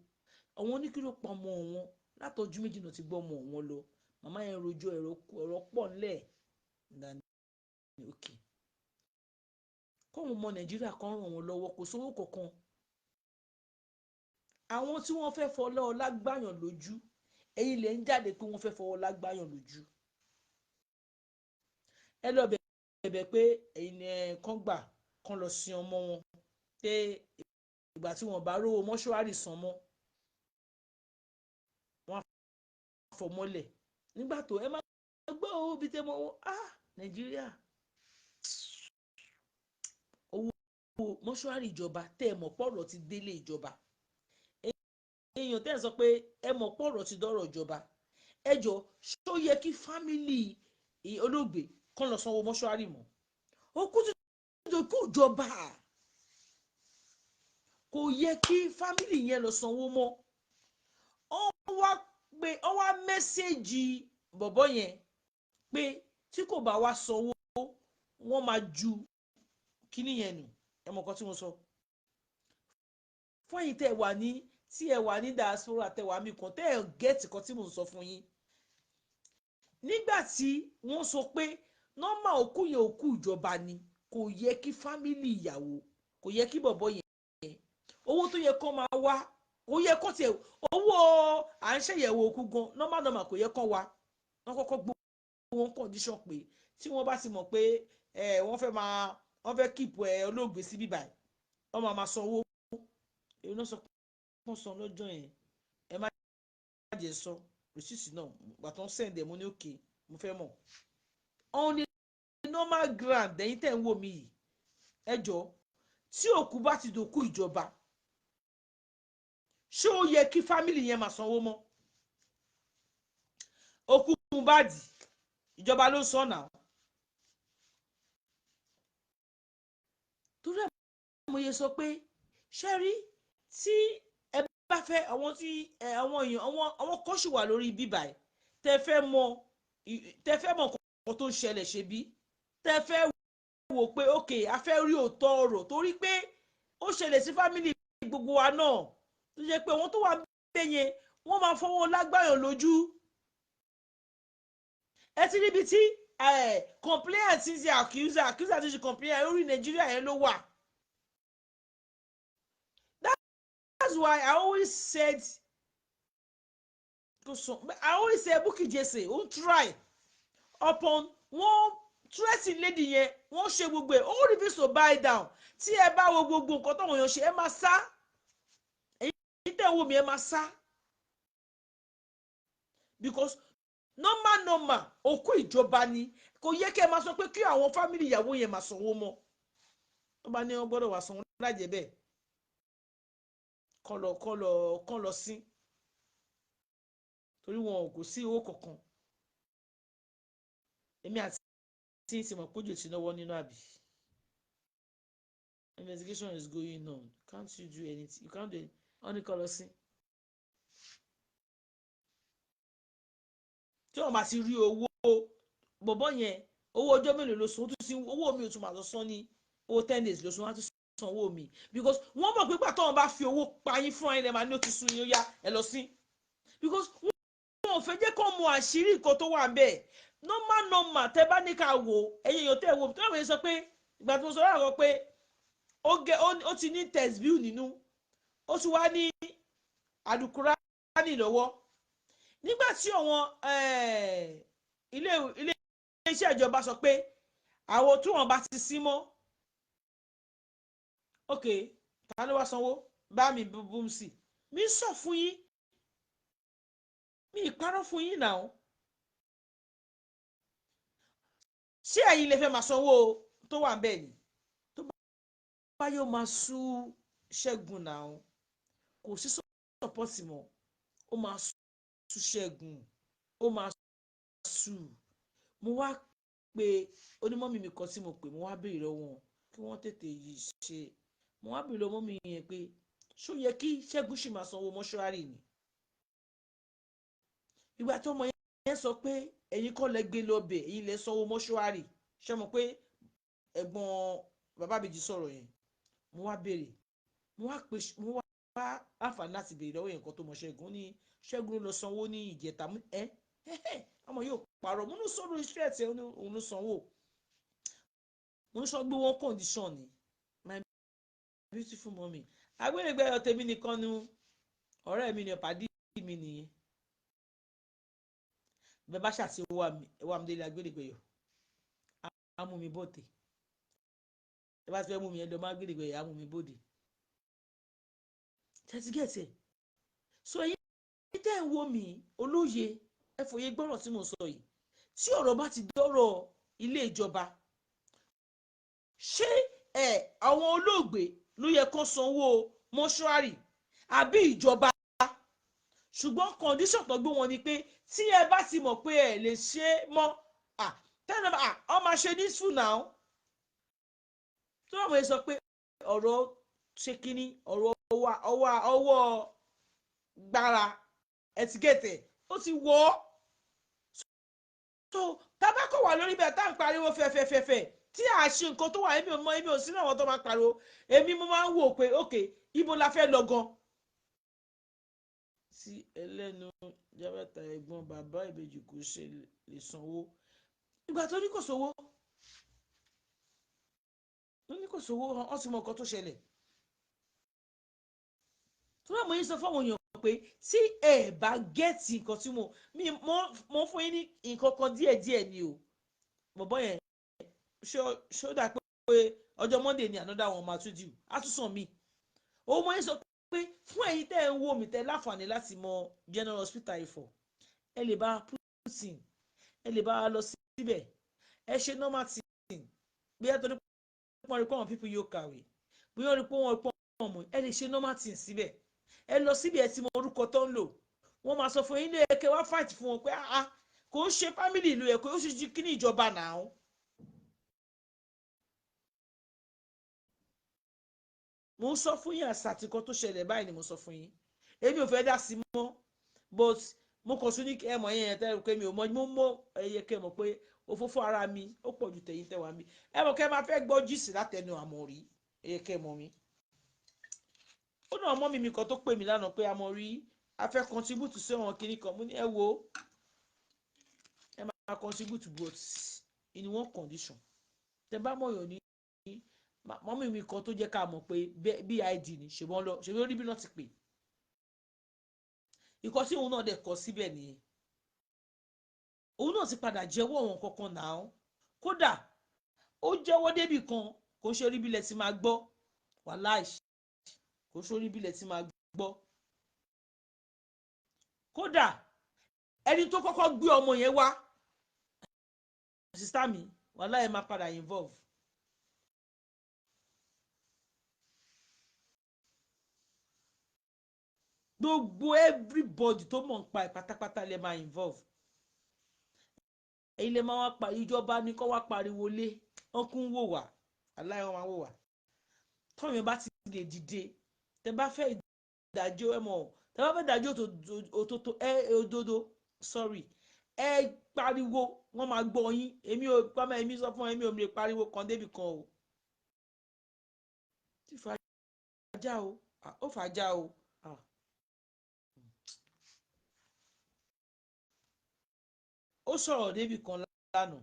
Àwọn ní kí ló pa ọmọ wọn látọjú méjì náà ti gbọ́ ọmọ wọn lọ. Màmá yẹn rojọ́, ọ̀rọ̀ pọ̀ ńlẹ̀. Dání òkè. Kóun ọmọ Nàìjíríà kan ràn wọ́n lọ́wọ́, kò sówó kankan. Àwọn tí wọ́n fẹ́ fọlọ́ ọlá gbàyàn lójú, ẹ̀yin lè ń jáde pé wọ́n fẹ́ fọwọ́ lágbáyàn lójú. Ẹ lọ bẹ̀bẹ̀ pé ẹ̀yin ẹ̀ kàn gbà kàn lọ sin ọmọ wọn, pé ìgbà tí wọ́n bá rówó mọ́ṣúárì san mọ́, wọ́n á fọ mọ́lẹ̀. Nígbà tó ẹ máa gbọ́ owó bíi tẹ́ mọ́ owó, ah, Nàìjíríà, owó mọ́ṣúárì ìjọba tẹ́ ẹ mọ̀ pọ̀rọ̀ ti délé ìjọba. Èèyàn tẹ́ ẹ sọ pé ẹ mọ̀ pọ̀rọ̀ ti dọ́rọ̀ ìjọba. Ẹ jọ, ṣó yẹ kí family olóògbé kán lọ sanwó mọ́ṣúárì mọ́? Òkú ti dòkú ìjọba. Kò yẹ kí family yẹn lọ sanwó mọ́. Wọ́n wá pé, wọ́n wá message bọ̀bọ́ yẹn pé tí kò bá wá sanwó, wọ́n máa ju kíní yẹn nù. Ẹ mọ̀ nǹkan tí mo sọ fún ẹ̀yin tẹ́ ẹ wà ní, tí ẹ wà ní diaspora, tẹ́ wà mí kan, tẹ́ ẹ get kan tí mo ń sọ fún yín. Nígbà tí wọ́n sọ pé normal, òkú yẹn, òkú ìjọba ni, kò yẹ kí family ìyàwó, kò yẹ kí bọ̀bọ̀ yẹn, owó tó yẹ kó máa wá, kò yẹ kó tiẹ̀ owó à ń ṣèyẹ̀wò òkú gan. Normal normal, kò yẹ kó wá. Wọ́n kọ́kọ́ gbó wọn condition pé tí wọ́n bá ti mọ̀ pé ẹ wọ́n fẹ́ máa, wọ́n fẹ́ keep ẹ olóògbé sí bíbáyìí, wọ́n máa sanwó. Èyí náà sọ pé wọ́n san lọ́jọ́ yẹn. Ẹ má jẹ́ sọ receipt náà. Gbàtàn send ẹ̀, mo ní okay, mo fẹ́ mọ̀. On a normal ground, ẹ̀yin tẹ̀ ń wò mí yìí, ẹ jọ, tí òkú bá ti dòkú ìjọba, ṣé ó yẹ kí family yẹn máa sanwó mọ́? Òkú Mohbad, ìjọba ló sọ náà. Torí ẹ̀ mo yẹ sọ pé, ṣé rí, tí ẹ bá fẹ́, àwọn tí àwọn èèyàn, àwọn kan ṣì wà lórí bíbà ẹ̀, tẹ fẹ́ mọ̀ nǹkan tó ń ṣẹlẹ̀, ṣe bí tẹ fẹ́ wò pé ok, a fẹ́ rí òótọ́ ọ̀rọ̀, torí pé ó ṣẹlẹ̀ sí family gbogbo wa náà, tó jẹ́ pé àwọn tó wà bẹ́ẹ̀ yẹn, wọ́n máa fọwọ́ lágbáyàn lójú. Ẹ ti ríbi tí complaint ti ṣe accuser, accuser ti ṣe complaint, orí Nàìjíríà yẹn ló wà. That's why I always said, I always say Bukky Jesse ó ń try upon wọ́n threatening lady yẹn, wọ́n ṣe gbogbo ẹ̀, ó refuse to buy down. Tí ẹ bá wo gbogbo nǹkan táwọn èèyàn ṣe, ẹ máa sá. Èyí tẹ̀ ń wò mí, ẹ máa sá, because normal normal, òkú ìjọba ni. Kò yẹ kí ẹ máa sọ pé kí àwọn family ìyàwó yẹn máa sanwó mọ́. Tó bá ní wọn gbọ́dọ̀ wá sanwó lájẹ bẹ́ẹ̀, kọ́ lọ, kọ́ lọ, kọ́ lọ sí, torí wọn kò sí owó kankan. Èmi àti tí ń sì mọ̀ pójò tí náwó nínú àbí. Investigation is going on. Can't you do anything? You can't do anything. Wọ́n ní kọ́ lọ sí. Tí wọ́n bá ti rí owó bọ̀bọ́ yẹn, owó ọjọ́ mélòó ló san, ó tún sí owó mi ò tún máa lọ san ní owó 10 days ló san, wọ́n á tún san owó mi, because wọ́n mọ̀ pé pàtó wọn bá fi owó pa yín fún ẹ̀yin lẹ́ẹ̀ máa ní ó ti sun yín, ó yá, ẹ lọ sí, because wọn ò fẹ́ jẹ́ kó mọ àṣírí nǹkan tó wà bẹ́ẹ̀. Normal normal, tẹ́ bá ní ká wò, ẹ̀yin èèyàn tẹ́ wò tó àwọn èèyàn sọ pé ìgbà tí mo sọ láàárọ̀ pé ó ti ní tẹ̀síbíù nínú, ó ti wá ní àdùkúránì lọ́wọ́. Nígbà tí àwọn ilé iṣẹ́ ìjọba sọ pé àwọn tí wọ́n bá ti sí mọ́, ok, ta ló wá sanwó? Bá mi bùm sí mi sọ fún yín, mi ìparọ́ fún yín náà. Ṣé ẹ̀yin lè fẹ́ máa sanwó tó wà bẹ́ẹ̀ ni? Tó bá yóò máa sú Ṣẹ́gun náà, kò sí support mọ́, ó máa sú Ṣẹ́gun, ó máa sú. Mo wá pé onímọ̀mí mi kan tí mo pè, mo wá béèrè lọ́wọ́ wọn kí wọ́n tètè yìí ṣe. Mo wá béèrè lọ́wọ́ mi yẹn pé ṣó yẹ kí Ṣẹ́gun ṣì máa sanwó mọ́ṣúárì ni? Ìgbà tó ọmọ yẹn sọ pé ẹ̀yin kọ́ lẹ gbé lọ́bẹ̀, ẹ̀yin lẹ sanwó mọ́ṣúárì, ṣé mo pé ẹ̀gbọ́n bàbá mi jí sọ̀rọ̀ yẹn? Mo wá béèrè, mo wá pè, mo wá àǹfààní láti béèrè lọ́wọ́ yẹn nǹkan tó mọ̀. Ṣẹ́gun ní Ṣẹ́gun ló lọ sanwó ní ìjẹta. Ẹ ọmọ yóò parọ́. Mo ní sọ̀rọ̀ iṣẹ́ ẹ̀, òun ló sanwó. Mo ní sọ gbé wọn condition ni. My beautiful mommy, agbẹ́rẹ́gbẹ́ ọ̀tẹ̀ tèmi nìkan nu, ọ̀rẹ́ mi ni, ọ̀pàdé mi nìyẹn. Bẹ́ẹ̀ bá ṣàti wà mí délé, agbẹ́rẹ́gbẹ́ yọ á mú mi bọ́tẹ̀. Ẹ bá ti fẹ́ mú mi, ẹ lọ má agbẹ́rẹ́gbẹ́ yọ á mú mi bóde. Tẹ́tí so, ẹ̀yin tẹ́ ń wo mi, olóye, ẹ fòye gbọ́rọ̀ tí mo sọ yìí. Tí ọ̀rọ̀ bá ti dọ́rọ̀ ilé ìjọba, ṣé ẹ àwọn olóògbé ló yẹ kó sanwó mọ́ṣúárì àbí ìjọba? Ṣùgbọ́n condition tó gbé wọn ni pé tí ẹ bá ti mọ̀ pé ẹ lè ṣe é mọ́, tẹ́lẹ̀ ọ máa ṣe ní sùn náà. Tó àwọn yẹn sọ pé ọ̀rọ̀ ṣe kínní, ọ̀rọ̀ Ọwọ́ ọwọ́ ọwọ́ gbára ẹtìgẹ́tẹ̀ ó ti wọ̀ ọ́. So tabako wà lórí bẹ́ẹ̀ tá à ń pariwo fẹ̀fẹ̀fẹ̀fẹ̀ tí a ṣe nǹkan tó wà. Èmi ò mọ, èmi ò sínú àwọn tó máa pariwo. Èmi mo máa ń wò pé, ok, ibo la fẹ́ lọ gan. Tí ẹlẹ́nu jábàtà, ẹ̀gbọ́n bàbá ìbejì kò ṣe lè sanwó ìgbà tó ní kò sówó, ó ní kò sówó. Wọ́n ti mọ nǹkan tó ṣẹlẹ̀ tó bá mọ̀. Yín sọ fáwọn èèyàn pé tí ẹ bá get nǹkan tí mo mi mo fún yín ní nǹkan kan díẹ̀díẹ̀ ni o. Bọ̀bọ́ yẹn, ṣó dà pé ọjọ́ Monday ni another one máa tún due, á tún sàn mí. Ó mọ̀ yín sọ pé fún ẹ̀yin tẹ́ ẹ̀ ń wò mí, tẹ́ láǹfààní láti mọ General Hospital Ifọ̀, ẹ lè bá putin, ẹ lè bá lọ síbẹ̀, ẹ ṣe normal thing. Bí ẹ torí pọ́n rí pé àwọn people yóò kàwé, bí wọ́n rí pé wọ́n pọ́n mọ̀, ẹ lè ṣe normal thing síbẹ̀. Ẹ lọ síbi, ẹ ti mọ orúkọ tó ń lò. Wọ́n máa sọ fún yín lé ẹkẹ wá fight fún wọn pé, ah ah, kò ń ṣe family ìlú ẹ, kò ó sì kí ní ìjọba náà. Mo ń sọ fún yín, àṣà àti nǹkan tó ṣẹlẹ̀ báyìí ni mo sọ fún yín. Èmi ò fẹ́ dá sí mọ́, but mo kàn tún ní ẹ mọ̀ yẹn tẹ́ pé mi ò mọ̀. Mo mọ̀, ẹyẹ kẹ́ mọ̀ pé òfófó ara mi ó pọ̀ ju tẹ̀yìn tẹ́wà mi. Ẹ mọ̀ kẹ́ máa fẹ́ gbọ́ gist látẹnu àmọ̀rí. Ẹyẹ kẹ́ mọ̀ mi. Ó náà mọ́ mi mi kan tó pè mí lánàá pé àmọ̀rí a fẹ́ contribute sí àwọn kinní kan. Mo ní, ẹ wo, ẹ máa contribute, but in one condition. Tẹ bá mọ̀yàn ní mọ́mí mi kan tó jẹ́ ká mọ̀ pé BID ni ṣèbọn lọ ṣèbọn orí bí náà ti pè ìkọ́ tí òun náà dẹ̀ kọ síbẹ̀ nìyẹn. Òun náà ti padà jẹ́wọ́ àwọn kankan náà. Kódà ó jẹ́wọ́ débì kan, kò ń ṣe orí bílẹ̀ tí máa gbọ́. Wàláì, kò ń ṣe orí bílẹ̀ tí máa gbọ́. Kódà ẹni tó kọ́kọ́ gbé ọmọ yẹn wá, sister mi, wàláì, máa padà involve. Gbogbo everybody tó mọ̀ nípa ẹ̀ pátápátá lè máa involve. Èyí lè máa wá pa ìjọba ní kó wá pariwo lé wọn kún wò wá aláìwọ̀n máa wò wá. Tọ́yìn bá ti lè dìde, tẹ bá fẹ́ ìdájọ́, ẹ mọ̀, tẹ bá fẹ́ ìdájọ́ òtótó ẹ òdodo, sorry, ẹ pariwo, wọ́n máa gbọ́ yín. Èmi ò pamọ́, èmi sọ fún èmi ò lè pariwo kan débì kan o. Tí fàájà o, ó fàájà o. Ó sọ̀rọ̀ débì kan lánàá.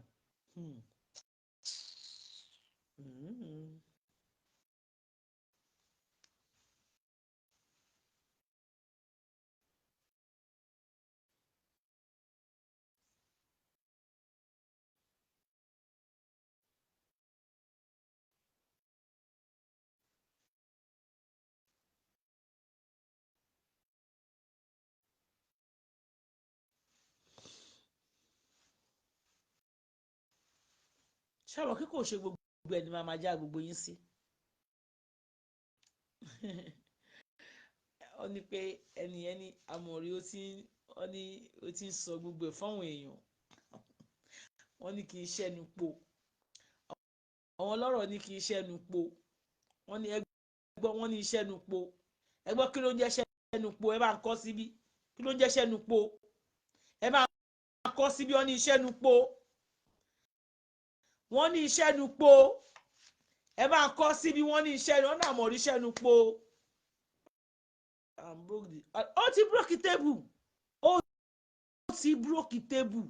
Ṣáwọn kí kò ṣe gbogbo ẹni máa máa já gbogbo yín sí. Ó ní pé ẹni ẹni àmọ̀rí, ó ti ó ní ó ti ń sọ gbogbo ẹ̀ fáwọn èèyàn. Wọ́n ní kì í ṣẹ́nu po. Àwọn ọlọ́rọ̀ ní kì í ṣẹ́nu po. Wọ́n ní ẹgbọ́, wọ́n ní iṣẹ́nu po. Ẹgbọ́, kí ló ń jẹ́ ṣẹ́nu po? Ẹ bá ń kọ́ síbí, kí ló ń jẹ́ ṣẹ́nu po? Ẹ bá ń kọ́ síbí. Wọ́n ní iṣẹ́nu po, wọ́n ní iṣẹ́nu po. Ẹ bá ń kọ́ síbí. Wọ́n ní iṣẹ́nu, wọ́n náà mọ̀ rí iṣẹ́nu po. Ó ti broke table, ó ti broke table.